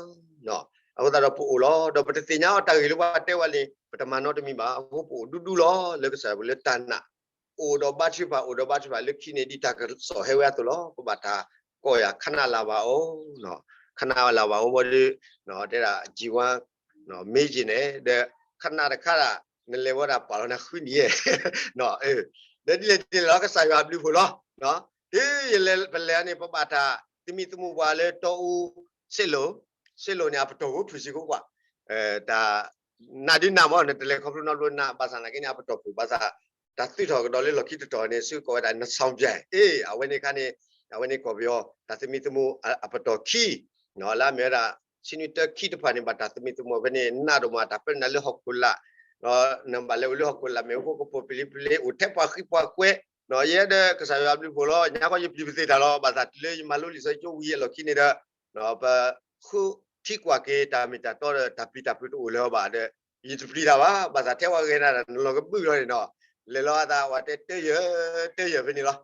အဃိသတးဒီးပအိၣ်လီၤ ဒီးပတသ့ၣ်ညါအီၤတၢ်ဂ့ၢ်လၢပှၤတဲဝဲန့ၣ် ပတမၤနီတမံၤဘၣ် အဃိပအိၣ်ဒူဒူလီၤ လၢကစၢ်ယွၤပူၤလၢတၢ်နာ် အိၣ်ဒီးဘါထုကဖၣ် အိၣ်ဒီးဘါထုကဖၣ် လၢခံန့ၣ်ဒ်တၢ်ကစီၣ်ဟဲဝဲအသိးလီၤ ပဘၣ်တၢ်ကိးယၤ ခနၣ်လၢ်ဘၣ်အီၤ ခနၣ်လၢ်ဘၣ်အီၤ ဘၣ်ဒီး တဲဒၣ် G one မ့ၢ်ယံၤန့ၣ် ဒီး ခနၣ်တခါဒၣ် နလဲၤဝဲဒၣ်ပာ်လီၤနၤဃုနံၣ်ယဲၢ် ဒီးဒ်လဲၣ်ဒ်လဲၣ်လီၤ ကစၢ်ယွၤအဘျုးအဖှိၣ်လီၤ တုၤယလဲၤပလဲၤန့ၣ် ပဘၣ်တၢ်သမံသမိးပှၤလၢတီအူ စ့လိာ် စ့လိာ်န့ၣ် အပတီၢ်ဖိဖုၣ်စ့ၢ်ကီးကွၢ် တၢ် နးဒုနးမ့ၢ် နတလဲၤခီဖျိနီတဘျီနး ဘၣ်ဆၣ်သနာ်က့န့ၣ် အပတီၢ်ဖုၣ် ဘၣ်ဆၣ် တၢ်သုးထီၣ်ကဒီးလၢလီၢ်ခံတတီၤန့ၣ် စ့ၢ်ကီးဝဲဒၣ် နဆောင်ပြိုင် အ့ အဝဲန့ၣ်ခါန့ၣ် အဝဲန့ၣ်ကီၢ်ပယီၤ တၢ်သမံသမိးအပတီၢ်ခံ လၢအမ့ၢ်ဝဲဒၣ် ဆံနွံတၢခံတဖၣ်န့ၣ် ဘၣ်တၢ်သမံသမိးဖဲန့ၣ် နးဒိၣ်မး တၢ်ပၢနၤလၢဟီၣ်ခိၣ်လာ် နဘၣ်လဲၤအိၣ်လၢဟီၣ်ခိၣ်လာ် မ့ၣ်အူဖိကပိာ်ပလံၤပလံၤ အိၣ်ထဲပှၤဃံပှၤကွဲ ယဲဒီးကစၢ်ယွၤအဘျုးအဖှိၣ်လီၤ ညါဃီယပျံၤပသ့ၣ်တၢ်လီၤ ဘၣ်ဆၣ်တုၤလၢယမၤလိလံာ်စီဆှံကၠိဝံၤအလီၢ်ခံန့ၣ်ဒီး ပဃုထံကွၢ်က့ၤတၢ်မ့ၢ်တၢ်တီဒီးတၢ်ပျံၤတၢ်ဖုးတအိၣ်လၢၤဘၣ်ဒီး ယတပျံၤတၢ်ဘၣ် ဘၣ်ဆၣ်ထဲပှၤဂဲၤနၤတၢ် နလီၤကဘုၣ်လီၤန့ၣ်ဒီး လဲၤလီၤအသး ပှၤတဲတယၢၢ် တယၢၢ်ဖဲန့ၣ်လီၤ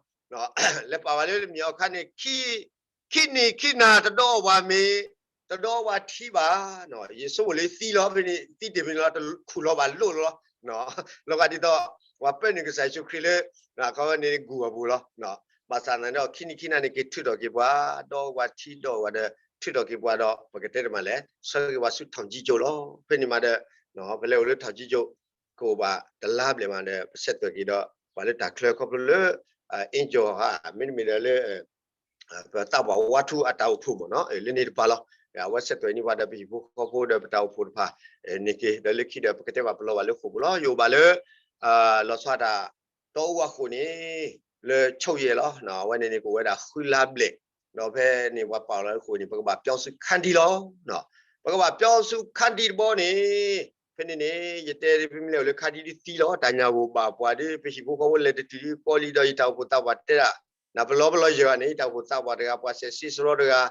လဲၤပာ်ဝဲလၢမ့ၢ်အခါန့ၣ် ခံနံၤခံနၤ တဒီးအီၣ်ပှၤမ့ၤ တဒီးအီၣ်ပှၤထံဘၣ် ယဆိကမိၣ်လၢသံလီၤဖဲန့ၣ် သံတ့ၢ်ဖဲန့ၣ်လီၤ တခူၣ်လီၤဘၣ်လိၣ်လီၤ လီၤဂာ်ဒ်သိး ပှၤပၢနုာ်ကစၢ်ယ့ၣ်ၡူးခရံာ်လၢ ခီန့ၣ်ဂူၢ်အပူၤလီၤ ဘၣ်ဆၣ်သနာ်က့ဒီး ခံနံၤခံနၤန့ၣ် က့ၤထုးထီၣ်က့ၤပှၤ ဒီးပှၤထံဒီးပှၤဒီး ထုးထီၣ်က့ၤပှၤဒီး ပကတဲတမံၤလဲၣ် ဆှၢက့ၤပှၤဆူထောင်ကြီးချုပ်လီၤ ဖဲန့ၣ်မးဒီး ပလဲၤအိၣ်လၢထောင်ကြီးချုပ် ကအိၣ်ဘၣ်တလါဘျဲၣ်မးဒီး ပဆဲးသွဲၣ်က့ၤဒီး ပှၤလၢတၢ်ချၢခီဖျိလၢ အ့ကၠီၤဧါ မ့တမ့ၢ်ဒီးလၢ ပသးပှၢ်ဝါထူအတၢ်အိၣ်ဖှိၣ်မ့ၢ်နီၤ လၢန့ၣ်တပၤလီၤ အဝဲဆဲးသွဲၣ်န့ၢ်ပှၤဒီး ပဟံၣ်ဖိဃီဖိဒီးပတၢ်အိၣ်ဖှိၣ်တဖၣ် န့ၢ်က့ၤ ဒီးလၢခံဒီး ပကတဲဘၣ်ပလီၤဘၣ်လၢဃိာ်ပူၤလီၤ ယအိၣ်ဘၣ်လၢ လီၤဆီဒၣ်တၢ် တီအူအဃိာ်န့ၣ် လၢဆိၣ်ယဲၢ်လီၤ အဝဲန့ၣ်န့ၣ် ကအိၣ်ဝဲဒၣ်ဃုလါဘျဲၣ် ဒီးဖဲန့ၣ်ပှၤပာ်လီၤဃိာ်န့ၣ် ပကဘၣ်ပျီဆူခါဒံလီၤ ပကဘၣ်ပျီဆူခါဒံတဘီန့ၣ် ဖဲန့ၣ်န့ၣ် ယတဲဒ်ဖဲမ့ၢ်လဲၣ်အိၣ်လၢခါဒံဒ်သံလီၤ တၢ်ညၣ်ဂိၢ်ဘၣ်ပှၤဒီး ပဟံၣ်ဖိဃီဖိလဲၤတတုၤဒ်ကီလံဒီး ယတၢ်အိၣ်ဖှိၣ်သးပှၢ်တဲဒၣ် နပလီၤပလီၤယၢၤန့ၣ် ယတၢ်အိၣ်ဖှိၣ်သးပှၢ်တဂၤ ပှၤစဲးစံးစရီတဂၤ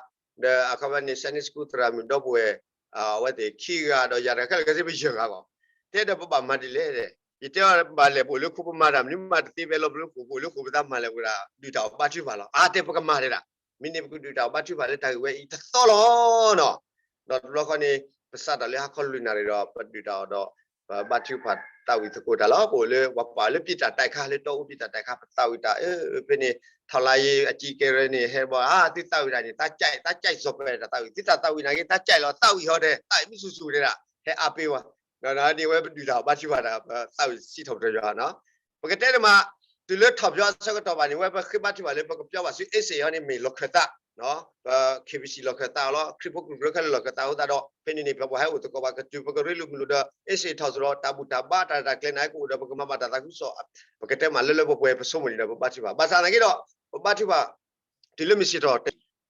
ဒီးအခီပညီန့ၣ် Sunday School သရၣ်မုၣ်ဒီပုၢ်ဝဲၢ် အဝဲသ့ၣ်ခံဂၤဒီးယၤတဂၤခဲလၢာ်ခဲဆ့ပယဲၢ်ဂၤဘၣ် တဲဒီးပဘၣ်မၤဒ်လဲၣ် ယတဲအီၤဘၣ်လဲၣ် ပအိၣ်လၢခိပမၤတၢ်မနုၤမးတသ့ ပလီၤပလီၤဃိာ် ပအိၣ်လၢဃိာ်ပသးမၤလဲၣ်ဝဲဒၣ် ဒုၣ်တၢ်အီၣ်ဘါထုကဖၣ်လီၤ အါတဲပကမၤတဲဒၣ် မ့ၢ်န့ၣ်ပကဒုၣ်တၢ်အီၣ်ဘါထုကဖၣ်လၢတၢ်ဂ့ၢ်ဝဲအံၤတသီလီၤနီၤ ဒီးတဘျီဃီန့ၣ် ပစးထီၣ်လၢဟါခီလွံၢ်နၣ်ရံၣ်ဒီး ပဒုၣ်တၢ်အီၣ်ဒီးပဘါထုကဖၣ်သးဝံၣ်သကိးတၢ်လီၤ ပအိၣ်လၢပျံၤတၢ်တၢ်ခါလၢတီအူပျံၤတၢ်တၢ်ခါ ပသးဝံၣ်တၢ် အၢ ဖဲန့ၣ် ထောက်လှမ်းရေးအကြီးအကဲန့ၣ် ဟဲဘၣ် အါ သုသးဝံၣ်တၢ်န့ၣ် သးကၠဲး သးကၠဲးစီၤပၢတၢ်သးဝံၣ် သုတၢ်သးဝံၣ်နာ်က့ သးကၠဲးလီၤ သးဝံၣ်ဟီတဲ သးဝံၣ်မုၢ်ဆူၣ်ဆူၣ်တဲဒၣ် ဟဲအါပ့ၤဝဲ ဒီးန့ၣ်ဝဲပဒုၣ်တၢ်အီၣ်ဘါထုကဖၣ်ဒီး ပသးဝံၣ်စံးထီၣ်ပတြၢၤယွၤနီၤ ပကတဲန့ၣ်မး တုၤလၢထီၣ်ပၠီအဆၢကတီၢ်ဘၣ်န့ၣ် ဝဲပဃ့ဘါထုကဖၣ်လၢပကပၠီဘၣ်ဆူ အ့စ့ၣ်ဟီန့ၣ် မ့ၢ်လီၢ်ခၢၣ်သး ပ KBC လီၢ်ခၢၣ်သးအီၤလီၤ ခရံာ်ဖိကရူၢ်ကရၢခဲလၢာ်လီၢ်ခၢၣ်သးအဃိသတးဒီး ဖဲန့ၣ်န့ၣ် ပပှၤဟဲအိၣ်သကိးဘၣ်ကတုၤ ပကရ့လိာ်မုာ်လိာ်ဒီး အ့စ့ၣ်ထီၣ်စရီ တၢ်ဘူၣ်တၢ်ဘါတၢ်ရဲၣ်တၢ်ကျဲၤန့ၣ် ကအိၣ်ဒီးပကမၤဘၣ်တၢ်သးခုကစီၣ် ပကတဲမးလၢလၢပှဲၤပှဲၤပဆိကမိၣ်န့ၣ်ဒီး ပဘါထုကဖၣ် ဘၣ်ဆၣ်သနာ်က့ဒီး ပဘါထုကဖၣ် တုၤလၢမုၢ်ဆ့ၣ်ထီၣ်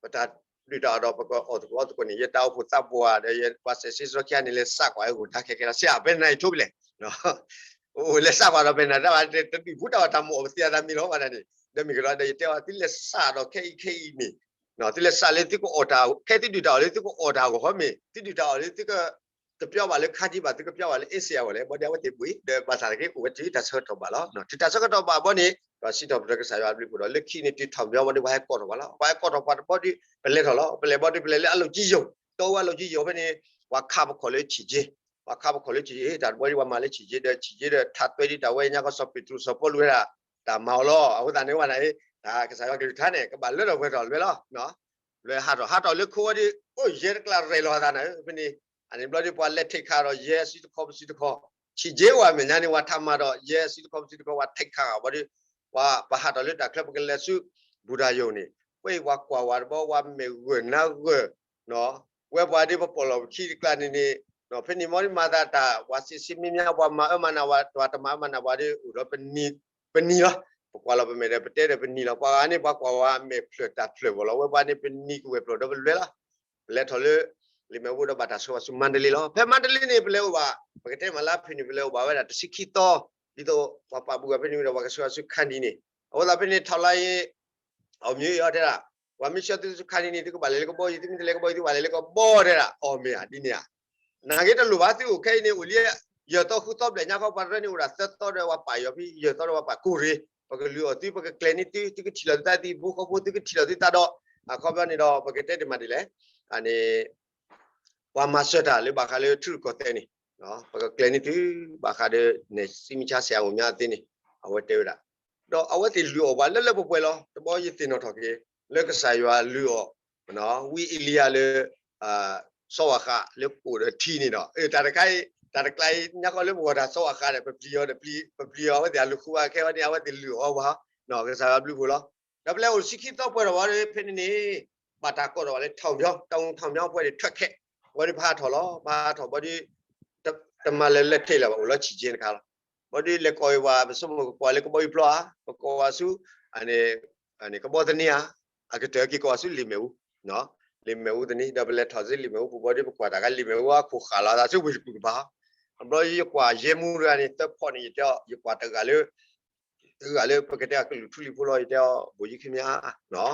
ပတၢ်ဒုၣ်တၢ်အီၣ်ဒီးပကအီၣ်သကိးအီသကိးန့ၣ် ယတၢ်အိၣ်ဖှိၣ်သးပှၢ်ဒီးယပှၤစဲးစံးစရီခံဂၤန့ၣ် လဲၤစးကွၢ်ဟဲဂီၤတၢ်ခဲခဲလၢာ် ဆဲးအါ ဖဲနၤအံၤထိၣ်ဖဲလဲၣ် အိၣ်လဲၤစးကွၢ်ဒီးဖဲနၤတၢ်ဘၣ် တဒုၣ်ဘူးတၢ်ဘၣ်တၢ်မၤအီၣ်ပသ့အသးမံလီၤဘၣ်န့ၣ် ဒီးမ့ၢ်ကဒီးဒီးယတဲအီၤ သုလဲၤစးဒီးခဲအံၤခဲအံၤန့ၣ် သုလဲၤစးလၢသုကအီၣ်တၢ် ခဲသုဒုၣ်တၢ်အီၣ်လၢသုကအီၣ်တၢ်အဂီၢ်မ့ၢ် သုဒုၣ်တၢ်အီၣ်လၢသုက တပျီဘၣ်လၢခါဒံဘၣ် သုကပျီဘၣ်လၢအ့စ့ၣ်အဂီၢ်လဲၣ် ဘၣ်ဒီးအဝဲသ့ၣ်ဘှံး ဒီးဘၣ်ဆၣ်သနာ်က့အိၣ်ဝဲတုၤတၢ်ဆၢကတီၢ်ဘၣ်လီၤ တုၤတၢ်ဆၢကတီၢ်ဘၣ်ဘီန့ၣ် ပစံးထီၣ်ပတြၢၤကစၢ်ယွၤအဘျုးအဖှိၣ်ဒီး လၢခံန့ၣ်တုၤထီၣ်ပၠီဘီဒီး ပှၤဟဲကိးထီၣ်ပှၤလီၤ ပှၤဟဲကိးထီၣ်ပှၤတဘီဒီး ပလဲၤထီၣ်လီၤ ပလဲၤဘီဒီး ပလဲၤလၢအလီၢ်ကံယိာ် တီအူအလီၢ်ကံယိာ်ဖဲန့ၣ် ပှၤခးပခီၣ်လၢဆံၣ်က့ ပှၤခးပခီၣ်လၢဆံၣ်က့ တၢ်တဘီဒီးပှၤမၤလၢဆံၣ်က့ဒီး ဆံၣ်က့ဒီး ထးသွဲဒ်တၢ်ဝဲညါကီၢ်စီၤပ့းတရူးစီၤပီလူးဝဲဒၣ် တၢ်မၤအီၤလီၤ အဃိသတးန့ၣ်ဝဲဒၣ် တၢ်ကစၢ်ယွၤကလုၢ်ကထါန့ၣ် ကဘၣ်လၢထီၣ်ပှဲၤထီၣ်လွဲလီၤ လွဲဟးထီၣ် ဟးထီၣ်လၢခိဝဲဒီး အိၣ်ယဲတကျါရဲၣ်လီၤအသးနၤဧၢ ဖဲန့ၣ် အန့ၣ်ဘျီဒီးပှၤလဲၤထံးခးဒီးယဲစုတခီပစုတခီ ဆံၣ်က့ဝဲမဲာ်ညါန့ၣ် ပှၤထးမၤဒီးယဲစုတခီပစုတခီ ပှၤထံးခးဂၤဘီဒီး ပှၤပဟးထီၣ်လၢတၢ်ချၢပကလဲၤဆူ ဘူၣ်တၢ်ယိာ်န့ၣ် ဝဲအံၤပှၤကွၢ်ဝဲတဘီ ပှၤမဲာ်ဂၢၢ်နါဂၢၢ် ဝဲပှၤဒီးပပိာ်လီၤပခံတကျါန့ၣ်န့ၣ် ဖဲန့ၣ်မီဒီးမၤသးတၢ် ပှၤစံးစံးမ့ၢ်မ့ၢ် ပှၤမၤအၢမၤနးဝဲ ပှၤတမၤအၢမၤနးပှၤဒီး အိၣ်ဒီးပနံၤလီၤ ပကွၢ်လီၤပမဲာ်ဒီး ပတဲဒီးပနံၤလီၤ ပှၤဂၤန့ၣ် ပှၤကွၢ်ဝဲမဲာ်ဖျၢၣ်တၢ်ဖျၢၣ်ဘီလီၤ ဝဲပှၤန့ၣ် ပနံၤကဝဲၢ်ဖျၢၣ်ဒီးပလွဲလီၤ ပလဲၤထီၣ်လၢ လံာ်မဲာ်ဘိဒီးဘၣ်တၢ်ဆှၢဝဲဆူမါတလ့လီၤ ဖဲမါတလ့န့ၣ် ပလဲၤအိၣ်ဘၣ် ပကတဲမးလၢဖဲန့ၣ် ပလဲၤအိၣ်ဘၣ်ဝဲဒၣ်တဆံခံသီ ဒ်သိးပှၤပာ်ဘျုးအီၤဖဲန့ၣ်ဒီး ပှၤကဆှၢအီၤဆူခါဒံးန့ၣ်, အဃိသတးဖဲန့ၣ် ထောက်လှမ်းရေး အောင်မြင် အီၤတဲဒၣ်, ပှၤမ့ၢ်ဆှၢသုဆူခါဒံးန့ၣ် သုကဘၣ်လဲၤလၢကဘီယူၤ, သုမ့ၢ်တလဲၤကဘီယူၤ သုဘၣ်လဲၤလၢကဘီတဲဒၣ်, အီၣ်မ့ၢ်ဧါ ဒ်န့ၣ်ဧါ. နာ်က့တလိၣ်ဘၣ်, သုအိၣ်ခဲအံၤန့ၣ် အိၣ်လံ ယဲၢ်သီဃုသီဘျဲၣ်ညါခီ ပှၤတရၢန့ၣ်အိၣ်ဒၣ်သၢသီဒီးပှၤပာ်ယီၤဖဲ ယဲၢ်သီဒီးပှၤပာ်ကိၢ်ရ့ၣ်, ပကလုၢ်အီၣ်သု ပကကျဲၤန့ၢ်သု, သုကထံၣ်လီၤသုသးသုဘိဃီဖိ, သုကထံၣ်လီၤသုသးဒီး, အခီပညီန့ၣ်ဒီး ပကတဲတမံၤဒ်လဲၣ်, အန့ၣ် ပှၤမၤစၢၤတၢ်လၢဘၣ်ဃးလၢထံရူၢ်ကီၢ်သဲးန့ၣ်, ပကကျဲၤန့ၢ်သု ဘၣ်ဃးဒီး နစံးမံဆါ ဆရာ အမူညါသ့န့ၣ်, အဝဲတဲဝဲဒၣ်, ဒီးအဝဲသ့ၣ်လုၢ်အီၣ်ပှၤလၢလၢပှဲၤပှဲၤလီၤ. တဘျီယသ့ၣ်နီၣ်ထီၣ်က့ၤ လၢကစၢ်ယွၤလုၢ်အီၣ် ဝံအ့လံယၤလၢ စီၤဝၣ်ဃးလၢကိၣ်ဒီးထံန့ၣ်ဒီး တၢ်တခါအံၤ တၢ်တကျါအံၤ ညါဃီလၢပဂီၢ်တၢ်စီၤဝၣ်ဃးဒီး ပပျံၤအီၤဒီး ပပျံၤအီၤ အဝဲသ့ၣ်အလုၢ်ဃုဝဲခဲဝဲန့ၣ် အဝဲသ့ၣ်လုၢ်အီၣ်ပှၤ, ကစၢ်ယွၤဘျုးဖှိၣ်လီၤ. ဒီးပလဲၤအိၣ်ဆံခံသီပှဲၤထီၣ်ဝဲဖဲန့ၣ်န့ၣ်, ဘၣ်တၢ်ကိးထီၣ်ဝဲလၢ ထောင်ပြောင်း, တောင်ထောင်ပြောင်း အဝဲန့ၣ် ထွဲခဲ, ဝဲဒၣ်ပဟးထီၣ်လီၤ, ပဟးထီၣ်ဘီဒ် တမၤလၢလၢထံးလၢၤဘၣ် အိၣ်လီၤဆံးက့တခါလီၤ. ဘီဒ်လဲၤကိးဝဲပှၤ ပဆိကမိၣ်ကကိးလၢကဘီယူၤပျီဧါ, ပကိးဝဲဆူ ကဘီသန့ဧါ, အကတၢၢ်က့ၤကိးဝဲဆူလံာ်မဲာ်အူ, လံာ်မဲာ်အူသန့, ဒီးပလဲၤထီၣ်ဆူလံာ်မဲာ်အူပူၤ ဘီဒ်ပကွၢ်တၢ်ကလံာ်မဲာ်အူအခိၣ်ဃာ်လီၤသးဆူဝ့ၢ်တကူၣ်ကပၤ, အဘျီယကွၢ်ယဲၢ်မူတဂၤန့ၣ် သၢဖီန့ၣ် ယတဲအီၤ ယကွၢ်တဂၤလၢ တဂၤလၢပကတဲအကလုာ်ထူလံၤဖိလီၤ, ယတဲအီၤ ဘိးယံခံမၠါ,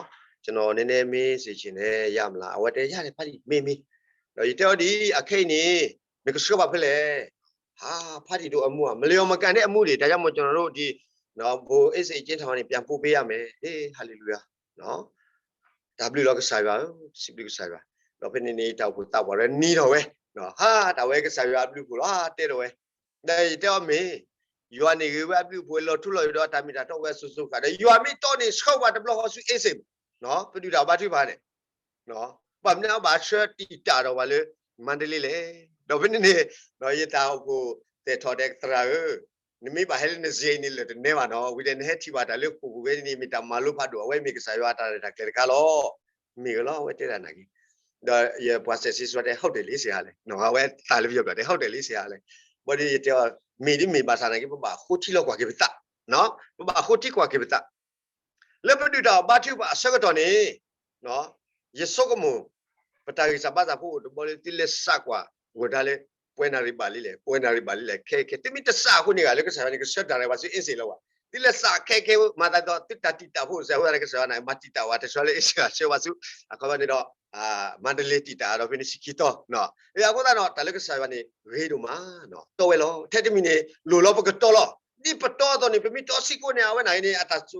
ကျွန်တော် နည်းနည်းမေးစေချင်တယ် ရမလား, အဝဲတဲ ရတယ် ဖါတံၢ် မ့ၢ်မ့ၢ်, ဒီးယတဲအီၤဒ်အံၤ အခဲအံၤန့ၣ် နကဆှၢဘၣ်ဖဲလဲၣ်, ဟါ ဖါတံၢ်ဒိၣ်အမူဧါ, မလီၤမကၤန့ၣ်အမူဒံး, ဒါကြောင့်မို့ ကျွန်တော်တို့ ဒီ ဗဟို အေးစိမ် အကျဉ်းထောင်ကနေ ပြန်ပို့ပေးရမယ်, ဟေး ဟါလ့လူယၤ တၢ်ဘျုးလီၤကစၢ်ယွၤဧၢ, စံးဘျုးကစၢ်ယွၤ, ဒီးဖဲန့ၣ်န့ၣ် တၢ်အိၣ်ဖှိၣ်သးပှၢ်ရၢနံၤထီၣ်ဝဲ, ဟါ တၢ်ဝဲကစၢ်ယွၤအဘျုးအဖှိၣ်လီၤ တဲထီၣ်ဝဲ, ဒီးယတဲအီၤမ့ၢ်, ယွၤန့ၣ်ဂ့ၤဝဲအဘျုးအဖှိၣ်လီၤထူလီၤယိာ်ဒီးတၢ်မ့ၢ်တၢ်တီဝဲအစိၤစိၤဃၣ်, ဒီးယွၤမ့ၢ်တီန့ၣ် ဆှၢပှၤတဘျီဃီဆူ အေးစိမ်, ပဒုၣ်တၢ်ဘါထုကဖၣ်န့ၣ် ဘၣ်မနုၤအဘၣ်ဆှၢတံာ်တာ်ဒီးပှၤလၢ မန္တလေးလဲၣ်, ဒီးဖဲန့ၣ်န့ၣ် ယတၢ်အိၣ်ဖှိၣ်သဲးထီၣ်တဲသရၣ်ဧၢ, နမ့ၢ်ဘၣ်ဟဲလၢနစ့အံၤန့ၣ် လၢာ်တနဲဘၣ်နီၤ, ဝံၤဒီးနဟဲထံၣ်ဘၣ်တၢ်လၢဃိာ်ပူၤဝဲန့ၣ် မ့ၢ်တၢ်မၤလိဖးဒိၣ်, အဝဲမ့ၢ်ကစၢ်ယွၤအတၢ်ရဲၣ်တၢ်ကျဲၤတခါလီၤ. မ့ၢ်ဂ့ၤလီၤ အဝဲတဲဒၣ်နာ်က့, ဒီးယပှၤစဲးစံးဆှၢတဲ ဟုတ်တယ်လေဆရာလဲၣ်, အဝဲသးလၢပယီၤပျၢ်တဲ ဟုတ်တယ်လေဆရာလဲၣ်, ဘၣ်ဒီးယတဲအီၤ မ့ၢ်ဒ်မ့ၢ်ဘၣ်ဆၣ်နာ်က့ ပဘၣ်ဃိထံလီၤကွၢ်က့ၤပသး, ပဘၣ်ဃိထံကွၢ်က့ၤပသး လၢပဒုၣ်တၢ်ဘါထုကဖၣ်အဆၢကတီၢ်န့ၣ်, ယဆိကမိၣ် ပတၢ်ဂံၢ်စၢ်ဘါစၢ်ဖိအိၣ်တဘျီလၢ သုလဲၤစးကွၢ်ဂီၢ်ဒၣ်လၢ ပှဲၤနၣ်ရံၣ်ဘၣ်လံလဲၣ်, ပှဲၤနၣ်ရံၣ်ဘၣ်လံလဲၣ်, ခဲခဲ သုမ့ၢ်တစးအဃိန့ၣ်ဂ့ၤ လၢကစၢ်ယွၤန့ၣ် ကဆှၢတၢ်ရဲၣ်ပှၤဆူ အ့စ့ၣ်လီၤဘၣ်, သုလဲၤစးခဲခဲ မၤသးဒ်သိး သုတၢ်တံာ်တာ်ဖိစဲးဝဲဒၣ်လၢကစၢ်ယွၤန့ၣ် မၤတံာ်တာ်ဝဲတဆှၢလၢ အ့စ့ၣ် ဆှၢဝဲဆူ အခီပညီန့ၣ်ဒီး မန္တလေးတံာ်တာ်ဒီးဖဲန့ၣ်ဆံခံသီ, အဃိသတးဒီး တၢ်လၢကစၢ်ယွၤန့ၣ် ဂ့ၤဒိၣ်မး, တီဝဲလီၤ, ထဲတမံၤန့ၣ် လိၣ်လီၤပကတီလီၤ, ဒ်ပတီအသိးန့ၣ် ပမ့ၢ်တီဆံးကိာ်န့ၣ် အဝဲန့ၣ်န့ၣ် အတၢ်တီ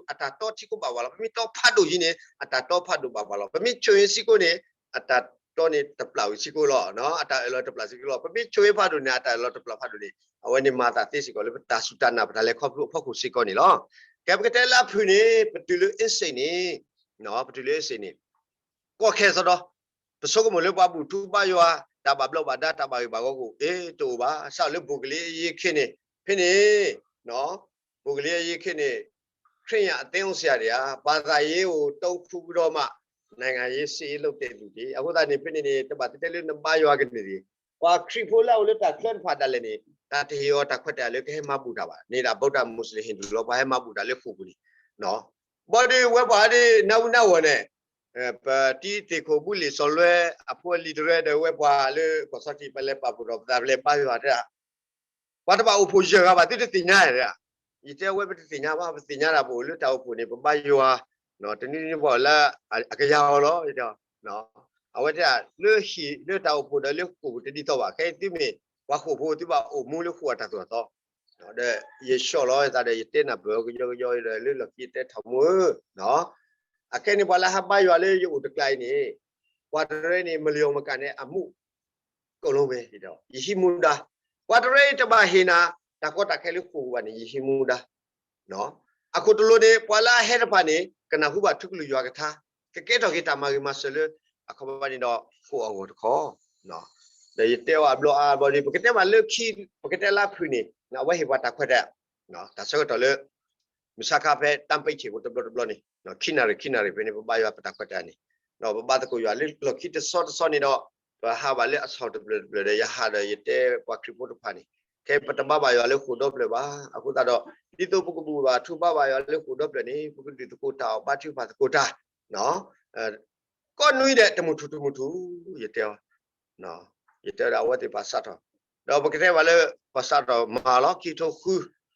ထံကိာ်ဘၣ်ဝဲလီၤ, ပမ့ၢ်တီဖးဒိၣ်ယံၤန့ၣ် အတၢ်တီဖးဒိၣ်ဘၣ်ဝဲလီၤ, ပမ့ၢ်ဆိၣ်ဂ့ၤဆံးကိာ်န့ၣ် အတၢ်တီန့ၣ်တပျၢ်ဝံၤဆံးကိာ်လီၤ, အတၢ်အၢၣ်လီၤတပျၢ်ဆံးကိာ်လီၤ, ပမ့ၢ်ဆိၣ်ဂ့ၤဖးဒိၣ်န့ၣ် အတၢ်အၢၣ်လီၤတပျၢ်ဖးဒိၣ်န့ၣ် အဝဲန့ၣ်မၤသးသ့စ့ၢ်ကီးလၢ ပတၢ်စူၢ်တၢ်နာ် ပတၢ်လဲၤခီဖျိအဖီခိၣ်စ့ၢ်ကီးန့ၣ်လီၤ. ကဲ ပကတဲလၢအဖုၣ်န့ၣ် ပတုၤလၢ အ့စ့ၣ် န့ၣ်, ပတုၤလၢ အ့စ့ၣ် န့ၣ် ကီခဲအသီဒီး ပဆိကမိၣ်လၢပှၤဘူၣ်ထူဘါယွၤ တၢ်ဘၣ်ဘျီးဘၣ်ဒါ တၢ်ဘၣ်ဂ့ၢ်ဘၣ်ဂီၤကအိၣ် အ့ တအိၣ်ဘၣ်, စးလၢဘိၣ်ကလံအယ့ခ့န့ၣ် ဖဲန့ၣ်, ဘိၣ်ကလံအယ့ခ့န့ၣ် ခရံာ်အသင်းအုံးစရာဒံးဧါ, ဘာသာရေးကို တုံးဖူးပြီးတော့မှ နိုင်ငံရေး စစ်ရေး လုပ်တဲ့လူတွေ, အဃိသတးန့ၣ် ဖဲန့ၣ်န့ၣ် တဘၣ်တဲတဲလၢနဘါယွၤကန့ၢ်တဂ့ၤ, ပှၤခရံာ်ဖိလၢအအိၣ်လၢတၢ်ချၢတဖၣ်ဒၣ်လဲာ်န့ၣ် တၢ်တဟ့ၣ်အီၤတၢ်ခွဲးတၢ်ယာ်လၢကဟဲမၤဘူၣ်တၢ်ဘၣ်, န့ၣ်ဒၣ် ဗုဒ္ဓ မူစလ့ၣ် ဟိန္ဒူ လီၤ, ပှၤဟဲမၤဘူၣ်တၢ်လၢဃိာ်ပူၤန့ၣ်, ဘၣ်ဒီးဝဲပှၤဒ်နၢ်ဟူနၢ်ဂီၤန့ၣ် ပတံၤသ့ၣ်ခိၣ်ဘူလ့ၣ်စီၤလွဲအဖိအလံၤတရၢဒီး ဝဲပှၤလၢကီၢ်စီထံး ပလဲၤပာ်ဖှိၣ်ထီၣ်ပသး ပလဲၤဘါယွၤတဲဒၣ်, ပှၤတဘၣ်အိၣ်ဖှိၣ်ယဲၢ်ဂၤဘၣ် သုတသ့ၣ်ညါဧါ, ယတဲဝဲပတသ့ၣ်ညါဘၣ်, ပသ့ၣ်ညါတၢ်ပအိၣ်လၢတၢ်အိၣ်ဖှိၣ်န့ၣ် ပဘါယွၤ, တနံၤနံၤပှၤအိၣ်လၢ အကယၤအီၤလီၤ, အဝဲတဲဒၣ် လၢဟံၣ်လၢတၢ်အိၣ်ဖှိၣ်ဒီးလၢဃိာ်ပူၤတဒ်သိးဘၣ်, ခဲအံၤသုမ့ၢ်ပှၤဃိာ်ဖိ သုဘၣ်အိၣ်မူလၢဃိာ်အတၢ်သိၣ်တၢ်သီ ဒီးယဆှီၣ်လီၤသးဒီး ယတဲနၢ်ပၢၢ်အီၤကယီကယီဒီး လၢလီၢ်ခံယတဲထီၣ်မူဧၢ, အခဲန့ၣ် ပှၤလၢဟးဘါယွၤလၢယအိၣ်တကျါအံၤန့ၣ်, ပှၤတရၢန့ၣ် မလီၤမကၤန့ၣ် အမူးကိးလိဝဲ, ယဟံးမူဒါ, ပှၤတရၢအံၤတဘၣ်ဟ့ၣ်နၤ တၢ်ကီတၢ်ခဲလၢဃိာ်ပူၤဘၣ်န့ၣ် ယဟံးမူဒါ အခိၣ်တလိၤန့ၣ် ပှၤလၢအဟဲတဖၣ်န့ၣ် ကနၢ်ဟူဘၣ်ထူကလုၢ်ယွၤကထါ, ကကဲထီၣ်က့ၤတၢ်မၤဂ့ၤမၤစၢၤလၢ အခီပညီန့ၣ်ဒီး ဃိာ်အဂီၢ်တခီ, ဒီးယတဲအီၤအဘျီအါဘျီဒီး ပကတဲမးလၢခံ ပကတဲလၢအဖုၣ်န့ၣ် အဝဲဟ့ၣ်ပှၤတၢ်ခွဲးတၢ်ယာ်, တၢ်ဆၢကတီၢ်လၢ မုၢ်ဆါခါဖဲတၢ်ပံးဆ့ၣ်ဖိတဘျီတဘျီန့ၣ် ခံနၣ်ရံၣ်ခံနၣ်ရံၣ်ဖဲန့ၣ် ပဘါယွၤပတၢ်ခွဲးတၢ်ယာ်န့ၣ်, ပဘါသကိးယွၤလၢလီၢ်ခံတဆီတဆီန့ၣ်ဒီး ပဟးဘၣ်လၢအဆီၣ်တဖျၢၣ်တဖျၢၣ်ဒီး ယဟးဒီးယတဲပှၤခရံာ်ဖိတဖၣ်န့ၣ်, ခဲအံၤပတဘါဘၣ်ယွၤလၢဃိာ်ဒီဖျၢၣ်ဘၣ်, အဃိသတးဒီး ဒ်သိးပကဘူၣ်ဘၣ်ထူဘါဘၣ်ယွၤလၢဃိာ်ဒီဖျၢၣ်န့ၣ် ပကဒုးသကိးတၢ်အီၣ်ဘါထုကဖၣ်သကိးတၢ် ကိးနွံဒဲးတမုၢ်ထူၣ်တမုၢ်ထူၣ် ယတဲအီၤ, ယတဲဝဲဒၣ်အဝဲသ့ၣ်ပှၤစးထီၣ်, ဒီးပကတဲဘၣ်လၢ ပှၤစးထီၣ်မၤလီၤ ခံကထိဃု